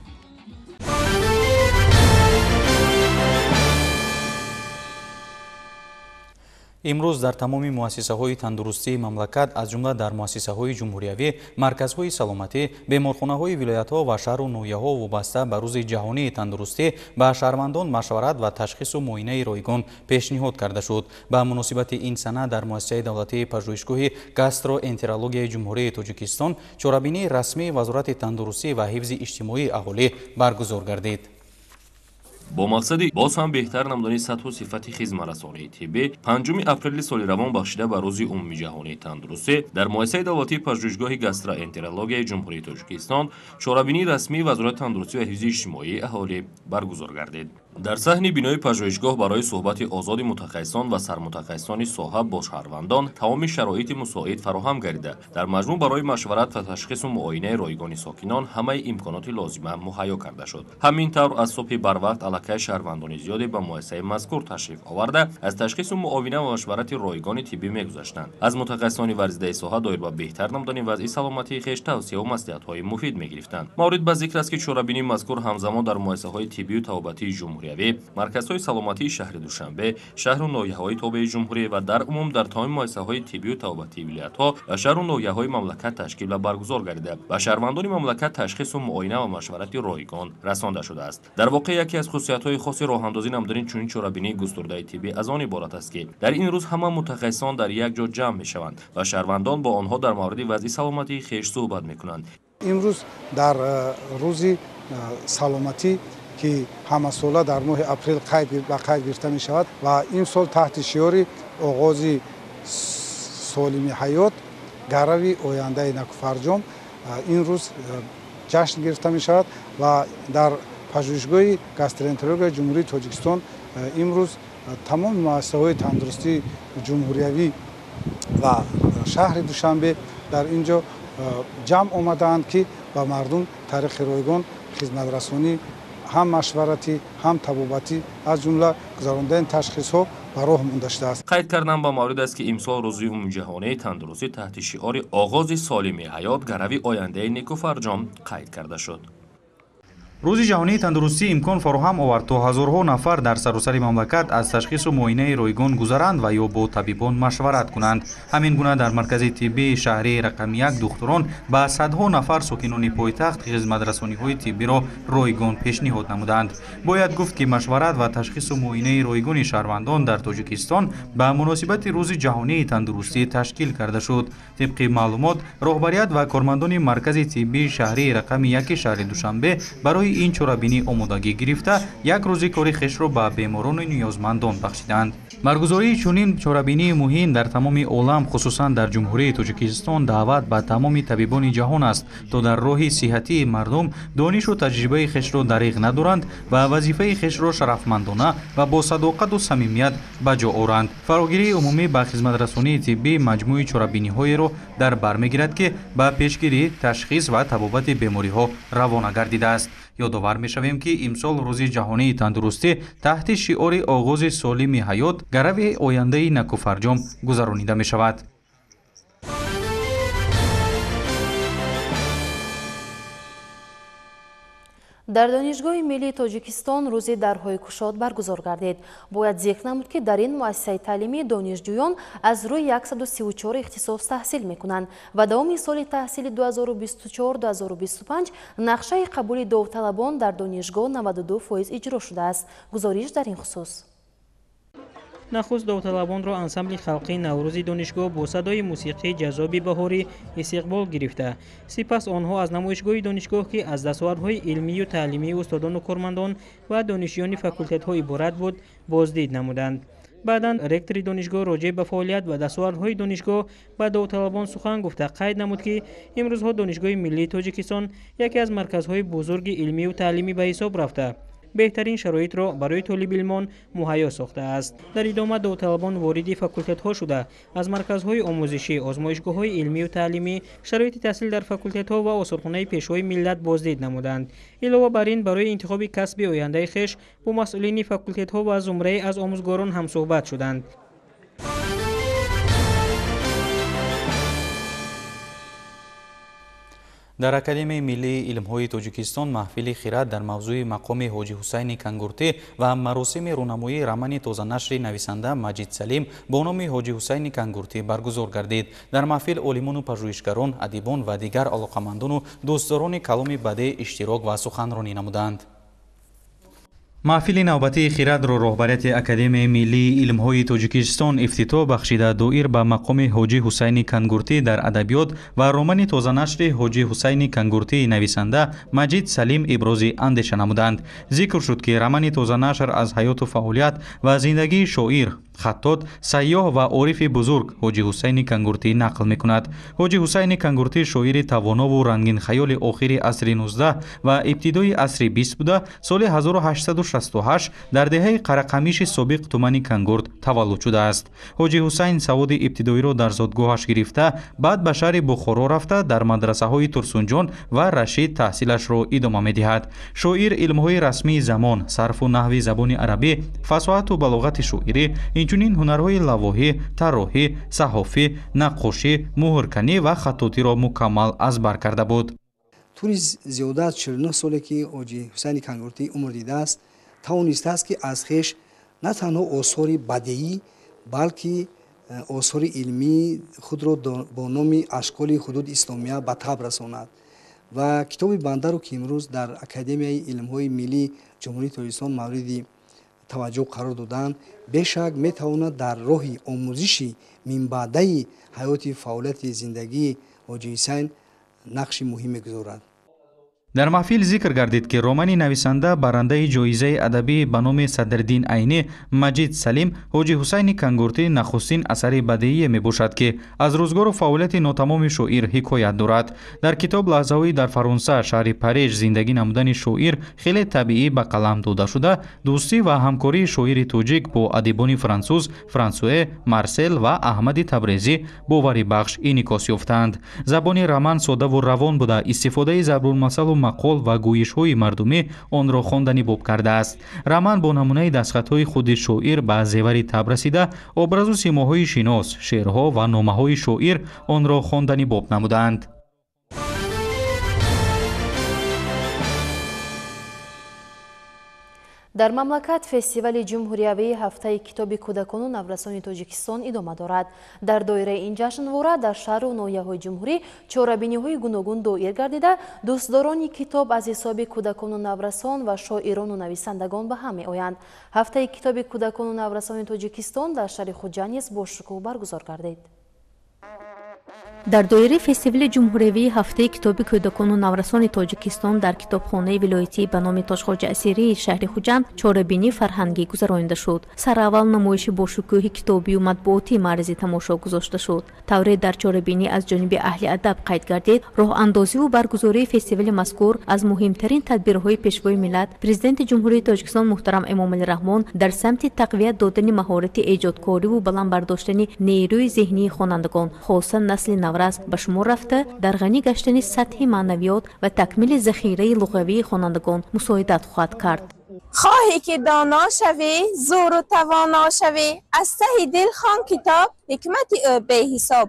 Имрӯз дар тамоми муассисаҳои тандурустии мамлакат, аз ҷумла дар муассисаҳои ҷумҳуриявӣ, марказҳои саломатӣ, беморхонаҳои вилоятҳо ва шаҳру ноҳияҳо вобаста ба Рӯзи ҷаҳонии тандурустӣ ба шаҳрвандон машварат ва ташхису муоинаи ройгон пешниҳод карда шуд. Ба муносибати ин сана дар муассисаи давлатии пажӯҳишгоҳи гастроэнтерологияи Ҷумҳурии Тоҷикистон чорабинии расмии Вазорати тандурустӣ ва ҳифзи иҷтимоии аҳолӣ баргузор гардид. Бо мақсади боз ҳам беҳтар намудани сатҳу сифати хизматрасонии тиббӣ, 5 апрели соли равон бахшида ба Рӯзи умумиҷаҳонии тандурустӣ дар муассисаи давлатии пажӯҳишгоҳи гастроэнтерологияи Ҷумҳурии Тоҷикистон чорабинии расмии Вазорати тандурустӣ ва ҳифзи иҷтимоии аҳолӣ баргузор гардид. Дар саҳни бинои пажӯҳишгоҳ барои суҳбати озоди мутахассисон ва сармутахассисони соҳа бо шаҳрвандон тамоми шароити мусоид фароҳам гардида, дар маҷмӯъ барои машварат ва ташхису муоинаи ройгони сокинон ҳамаи имконоти лозима муҳайё карда шуд. Ҳамин тавр аз субҳи барвақт аллакай шаҳрвандони зиёде ба муассисаи мазкур ташриф оварда, аз ташхису муовина ва машварати ройгони тиббӣ мегузаштанд. Аз мутахассисони варзидаи соҳа доир ба беҳтар намудани вазъи саломатии хеш тавсияву маслиҳатҳои муфид мегирифтанд. Маврид ба зикр аст, ки чорабинии мазкур ҳамзамон дар муассисаҳои тиббию табобатии ҷумҳуриявӣ, марказҳои саломатии шаҳри Душанбе, шаҳру ноҳияҳои тобеи ҷумҳурӣ ва дар умум дар тамоми муассисаҳои тиббию табобатии вилоятҳо ва шаҳру ноҳияҳои мамлакат ташкил ва баргузор гардида, ба шаҳрвандони мамлакат ташхису муоина ва машварати ройгон расонда шудааст. Дар воқеъ яке аз хусусиятҳои хоси роҳандозӣ намудани чунин чорабинии густурдаи тиббӣ аз он иборат аст, ки дар ин рӯз ҳама мутахассисон дар як ҷо ҷамъ мешаванд ва шаҳрвандон бо онҳо дар мавриди вазъи саломатии хеш суҳбат мекунанд. Имрӯз дар рӯзи саломатӣ, ки ҳамасола дар моҳи апрел ба қайд гирифта мешавад ва имсол таҳти шиори оғози солими ҳаёт, гарави ояндаи накуфарҷом ин рӯз ҷашн гирифта мешавад ва дар пажӯҳишгоҳи гастроэнтерологияи Ҷумҳурии Тоҷикистон имрӯз тамоми муассисаҳои тандурустии ҷумҳуриявӣ ва шаҳри Душанбе дар ин ҷо ҷамъ омадаанд, ки ба мардум тариқи ройгон хизматрасонӣ ҳам машваратӣ, ҳам табобатӣ, аз ҷумла гузарондани ташхисҳо ба роҳ монда шудааст. Қайд кардан ба маврид аст, ки имсол Рӯзи умумиҷаҳонии тандурустӣ таҳти шиори оғози солими ҳаёт, гарави ояндаи некуфарҷом қайд карда шуд. Рӯзи ҷаҳонии тандурустӣ имкон фароҳам овард, то ҳазорҳо нафар дар саросари мамлакат аз ташхису муоинаи ройгон гузаранд ва ё бо табибон машварат кунанд. Ҳамин гуна дар маркази тиббии шаҳрии рақами 1 духтурон ба садҳо нафар сокинони пойтахт хизматрасониҳои тиббиро ройгон пешниҳод намуданд. Бояд гуфт, ки машварат ва ташхису муоинаи ройгони шаҳрвандон дар Тоҷикистон ба муносибати Рӯзи ҷаҳонии тандурустӣ ташкил карда шуд. Тибқи маълумот, роҳбарият ва кормандони маркази тиббии шаҳрии рақами 1 шаҳри Душанбе барои ин чорабинӣ омодагӣ гирифта, як рӯзи кори хешро ба беморону ниёзмандон бахшиданд. Баргузории чунин чорабинии муҳим дар тамоми олам, хусусан дар Ҷумҳурии Тоҷикистон, даъват ба тамоми табибони ҷаҳон аст, то дар роҳи сиҳатии мардум донишу таҷрибаи хешро дариғ надоранд ва вазифаи хешро шарафмандона ва бо садоқату самимият ба ҷо оранд. Фарогирии умумӣ ба хизматрасонии тиббӣ маҷмӯи чорабиниҳоеро дар бар мегирад, ки ба пешгирӣ, ташхис ва табобати бемориҳо равона гардидааст. Ёдовар мешавем, ки имсол Рӯзи ҷаҳонии тандурустӣ таҳти шиори оғози солими ҳаёт, гарави ояндаи накуфарҷом гузаронида мешавад. Дар Донишгоҳи миллии Тоҷикистон рӯзи дарҳои кушод баргузор гардид. Бояд зикр намуд, ки дар ин муассисаи таълимӣ донишҷӯён аз рӯи 134 ихтисос таҳсил мекунанд ва давоми соли таҳсили 2024-2025 нақшаи қабули довталабон дар донишгоҳ 92% иҷро шудааст. Гузориш дар ин хусус. Нахуст довталабонро ансамбли халқии Наврӯзи донишгоҳ бо садои мусиқии ҷаззоби баҳорӣ истиқбол гирифта. Сипас онҳо аз намоишгоҳи донишгоҳ, ки аз дастовардҳои илмию таълимии устодону кормандон ва донишҷӯёни факултетҳо иборат буд, боздид намуданд. Баъдан ректори донишгоҳ роҷеъ ба фаъолият ва дастовардҳои донишгоҳ ба довталабон сухан гуфта, қайд намуд, ки имрӯзҳо Донишгоҳи миллии Тоҷикистон яке аз марказҳои бузурги илмию таълимӣ ба ҳисоб рафта, беҳтарин шароитро барои толибилмон муҳайё сохтааст. Дар идома довталабон вориди факултетҳо шуда, аз марказҳои омӯзишӣ, озмоишгоҳҳои илмию таълимӣ, шароити таҳсил дар факултетҳо ва осорхонаи Пешвои миллат боздид намуданд. Илова бар ин, барои интихоби касби ояндаи хеш бо масъулини факултетҳо ва зумрае аз омӯзгорон ҳамсӯҳбат шуданд. Дар Академияи миллии илмҳои Тоҷикистон маҳфили хират дар мавзӯи мақоми Ҳоҷи Ҳусайни Кангуртӣ ва маросими рӯнамоии романи тозанашри нависанда Маҷид Салим бо номи Ҳоҷи Ҳусайни Кангуртӣ баргузор гардид. Дар маҳфил олимону пажӯҳишгарон, адибон ва дигар алоқамандону дӯстдорони каломи бадеъ иштирок ва суханронӣ намуданд. Маҳфили навбатии хиратро роҳбарияти Академияи миллии илмҳои Тоҷикистон ифтитоҳ бахшида, доир ба мақоми Ҳоҷи Ҳусайни Кангуртӣ дар адабиёт ва романи тозанашри Ҳоҷи Ҳусайни Кангуртии нависанда Маҷид Салим ибрози андеша намуданд. Зикр шуд, ки романи тозанашр аз ҳаёту фаъолият ва зиндагии шоир, хаттот, сайёҳ ва орифи бузург Ҳоҷи Ҳусайни Кангуртӣ нақл мекунад. Ҳоҷи Ҳусайни Кангуртӣ шоири тавонову рангинхаёли охири асри 19 ва ибтидои асри 20 буда, соли 1868 дар деҳаи Қарақамиши собиқ тумани Кангурт таваллуд шудааст. Ҳоҷи Ҳусайн саводи ибтидоиро дар зодгоҳаш гирифта, баъд ба шаҳри Бухоро рафта, дар мадрасаҳои Турсунҷон ва Рашид таҳсилашро идома медиҳад. Шоир илмҳои расмии замон, сарфу наҳви забони арабӣ, фасоҳату балоғати шоирӣ, инчунин ҳунарҳои лавоҳӣ, тарроҳӣ, саҳофӣ, наққошӣ, муҳрканӣ ва хаттотиро мукаммал аз бар карда буд. Тӯли зиёда аз 49 соле ки Ҳоҷи Ҳусайни Кангуртӣ умр дидааст, тавонистааст, ки аз хеш на танҳо осори бадеӣ, балки осори илмии худро бо номи Ашколи ҳудуд исломия ба таб расонад. Ва китоби бандаро, ки имрӯз дар Академияи илмҳои миллии Ҷумҳурии Тоҷикистон мавриди таваҷҷӯҳ қарор доданд, бешак метавонад дар роҳи омӯзиши минбаъдаи ҳаёти фаъолияти зиндагии Ҳоҷи Ҳусайн нақши муҳим мегузорад. Дар маҳфил зикр гардид, ки романи нависанда барандаи ҷоизаи адабӣ ба номи Садриддин Айнӣ Маҷид Салим Ҳоҷи Ҳусайни Кангуртӣ нахустин асари бадеие мебошад, ки аз рӯзгору фаъолияти нотамоми шоир ҳикоят дорад. Дар китоб лаҳзаҳои дар Фаронса, шаҳри Париж зиндагӣ намудани шоир хеле табиӣ ба қалам дода шуда, дӯстӣ ва ҳамкории шоири тоҷик бо адибони франсуз Франсуэ Марсел ва Аҳмади Табрезӣ боварибахш инъикос ёфтаанд. Забони роман содаву равон буда, истифодаи зарбулмасалу мақол ва гӯйишҳои мардумӣ онро хонданӣ боб кардааст. Роман бо намунаи дастхатҳои худи шоир ба зевари таб расида, образу симоҳои шинос, шеърҳо ва номаҳои шоир онро хонданӣ боб намудаанд. Дар мамлакат фестивали ҷумҳуриявии ҳафтаи китоби кӯдакону наврасони Тоҷикистон идома дорад. Дар доираи ин ҷашнвора дар шаҳру ноҳияҳои ҷумҳурӣ чорабиниҳои гуногун доир гардида, дӯстдорони китоб аз ҳисоби кӯдакону наврасон ва шоирону нависандагон ба ҳам меоянд. Ҳафтаи китоби кӯдакону наврасони Тоҷикистон дар шаҳри Хуҷанд низ бо шукӯҳ баргузор гардид. Дар доираи фестивали ҷумҳуриявии ҳафтаи китоби кӯдакону наврасони Тоҷикистон дар китобхонаи вилоятӣ ба номи Тоҷхоҷа Асирии шаҳри Хуҷанд чорабинии фарҳангӣ гузаронида шуд. Сараввал намоиши бошукӯҳи китобию матбуотӣ маързи тамошо гузошта шуд. Тавре дар чорабинӣ аз ҷониби аҳли адаб қайд гардид, роҳандозиву баргузории фестивали мазкур аз муҳимтарин тадбирҳои Пешвои миллат, Президенти Ҷумҳурии Тоҷикистон муҳтарам Эмомалӣ Раҳмон дар самти тақвият додани маҳорати эҷодкориву баланд бардоштани нерӯи зеҳнии хонандагон, хоса насли наврас ба шумор рафта, дар ғанӣ гаштани сатҳи маънавиёт ва такмили захираи луғавии хонандагон мусоидат хоҳад кард. Хоҳӣ ки доно шавӣ, зӯру тавоно шавӣ, аз таҳи дил хон китоб, ҳикмати ӯ беҳисоб.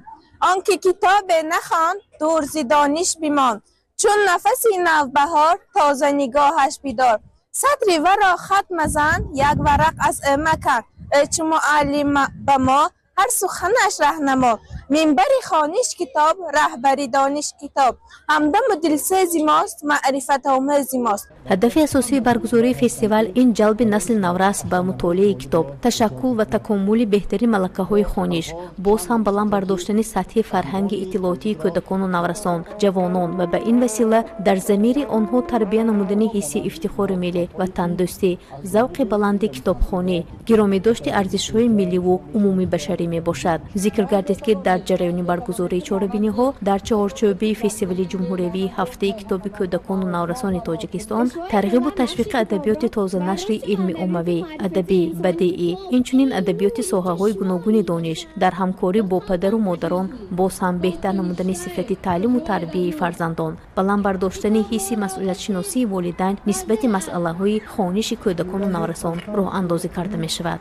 Он ки китобе нахонд, дур зи дониш бимонд, Чун нафаси навбаҳор тоза нигоҳаш бидор. Сатри варо хат мазан, як варақ аз ӯ макан. Ӯ чу муаллим ба мо, ҳар суханаш раҳнамо. Минбари хониш китоб, раҳбари дониш китоб. Ҳамдаму дилсӯзи мост, маърифатомӯзи мост. Ҳадафи асосии баргузории фестивал ин ҷалби насли наврас ба мутолиаи китоб, ташаккул ва такомули беҳтарин малакаҳои хониш, боз ҳам баланд бардоштани сатҳи фарҳанги иттилоотии кӯдакону наврасон, ҷавонон ва ба ин васила дар замири онҳо тарбия намудани ҳисси ифтихори миллӣ, ватандӯстӣ, завқи баланди китобхонӣ, гиромидошти арзишҳои милливу умумибашарӣ мебошад. Зикр гардид, ки дар ҷараёни баргузории чорабиниҳо дар чаҳорчӯбаи фестивали ҷумҳуриявии ҳафтаи китоби кӯдакону наврасони Тоҷикистон тарғибу ташвиқи адабиёти тозанашри илми оммавӣ, адабӣ, бадеӣ, инчунин адабиёти соҳаҳои гуногуни дониш дар ҳамкорӣ бо падару модарон боз ҳам беҳтар намудани сифати таълиму тарбияи фарзандон, баланд бардоштани ҳисси масъулиятшиносии волидайн нисбати масъалаҳои хониши кӯдакону наврасон роҳандозӣ карда мешавад.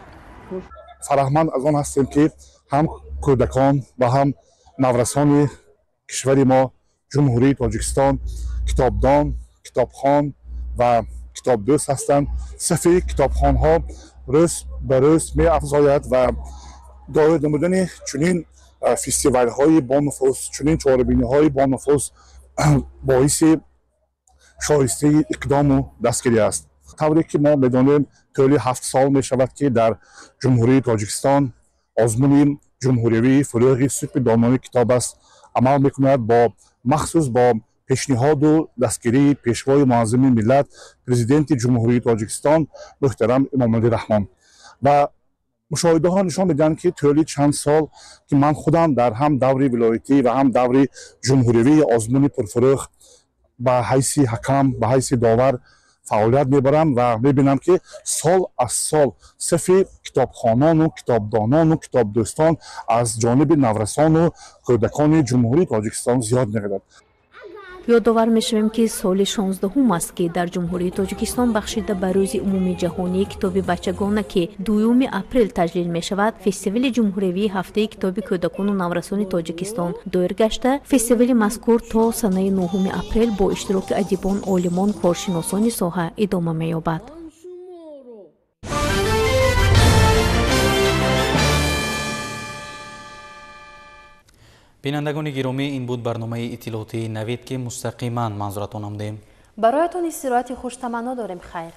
Фараҳманд аз он ҳастем, ки ҳам кӯдакон ва ҳам наврасони кишвари мо, Ҷумҳурии Тоҷикистон, китобдон, китобхон ва китобдӯст ҳастанд. Сафи китобхонҳо рӯз ба рӯз меафзояд ва доир намудани чунин фестивалҳои бонуфуз, чунин чорабиниҳои бонуфуз боиси шоистаи иқдому дастгирӣ аст. Тавре ки мо медонем, тӯли 7 сол мешавад, ки дар Ҷумҳурии Тоҷикистон озмуни ҷумҳуриявии фурӯғи субҳи донои китоб аст амал мекунад, бо махсус бо пешниҳоду дастгирии Пешвои муаззами миллат, Президенти Ҷумҳурии Тоҷикистон муҳтарам Эмомалӣ Раҳмон. Ва мушоҳидаҳо нишон медиҳанд, ки тӯли чанд сол, ки ман худам дар ҳам даври вилоятӣ ва ҳам даври ҷумҳуриявии озмуни пурфурӯғ ба ҳайси ҳакам, ба ҳайси довар фаъолият мебарам ва мебинам, ки сол аз сол сафи китобхонону китобдонону китобдӯстон аз ҷониби наврасону кӯдакони Ҷумҳурии Тоҷикистон зиёд мегардад. Ёдовар мешавем, ки соли 16-ум аст, ки дар Ҷумҳурии Тоҷикистон бахшида ба Рӯзи умумиҷаҳонии китоби бачагона, ки 2 апрел таҷлил мешавад, фестивали ҷумҳуриявии ҳафтаи китоби кӯдакону наврасони Тоҷикистон доир гашта, фестивали мазкур то санаи 9 апрел бо иштироки адибон, олимон, коршиносони соҳа идома меёбад. Бинандагони гиромӣ, ин буд барномаи иттилоотии Навид, ки мустақиман манзуратон намудем. Бароятон истироҳати хуштаманно дорем. Хайр.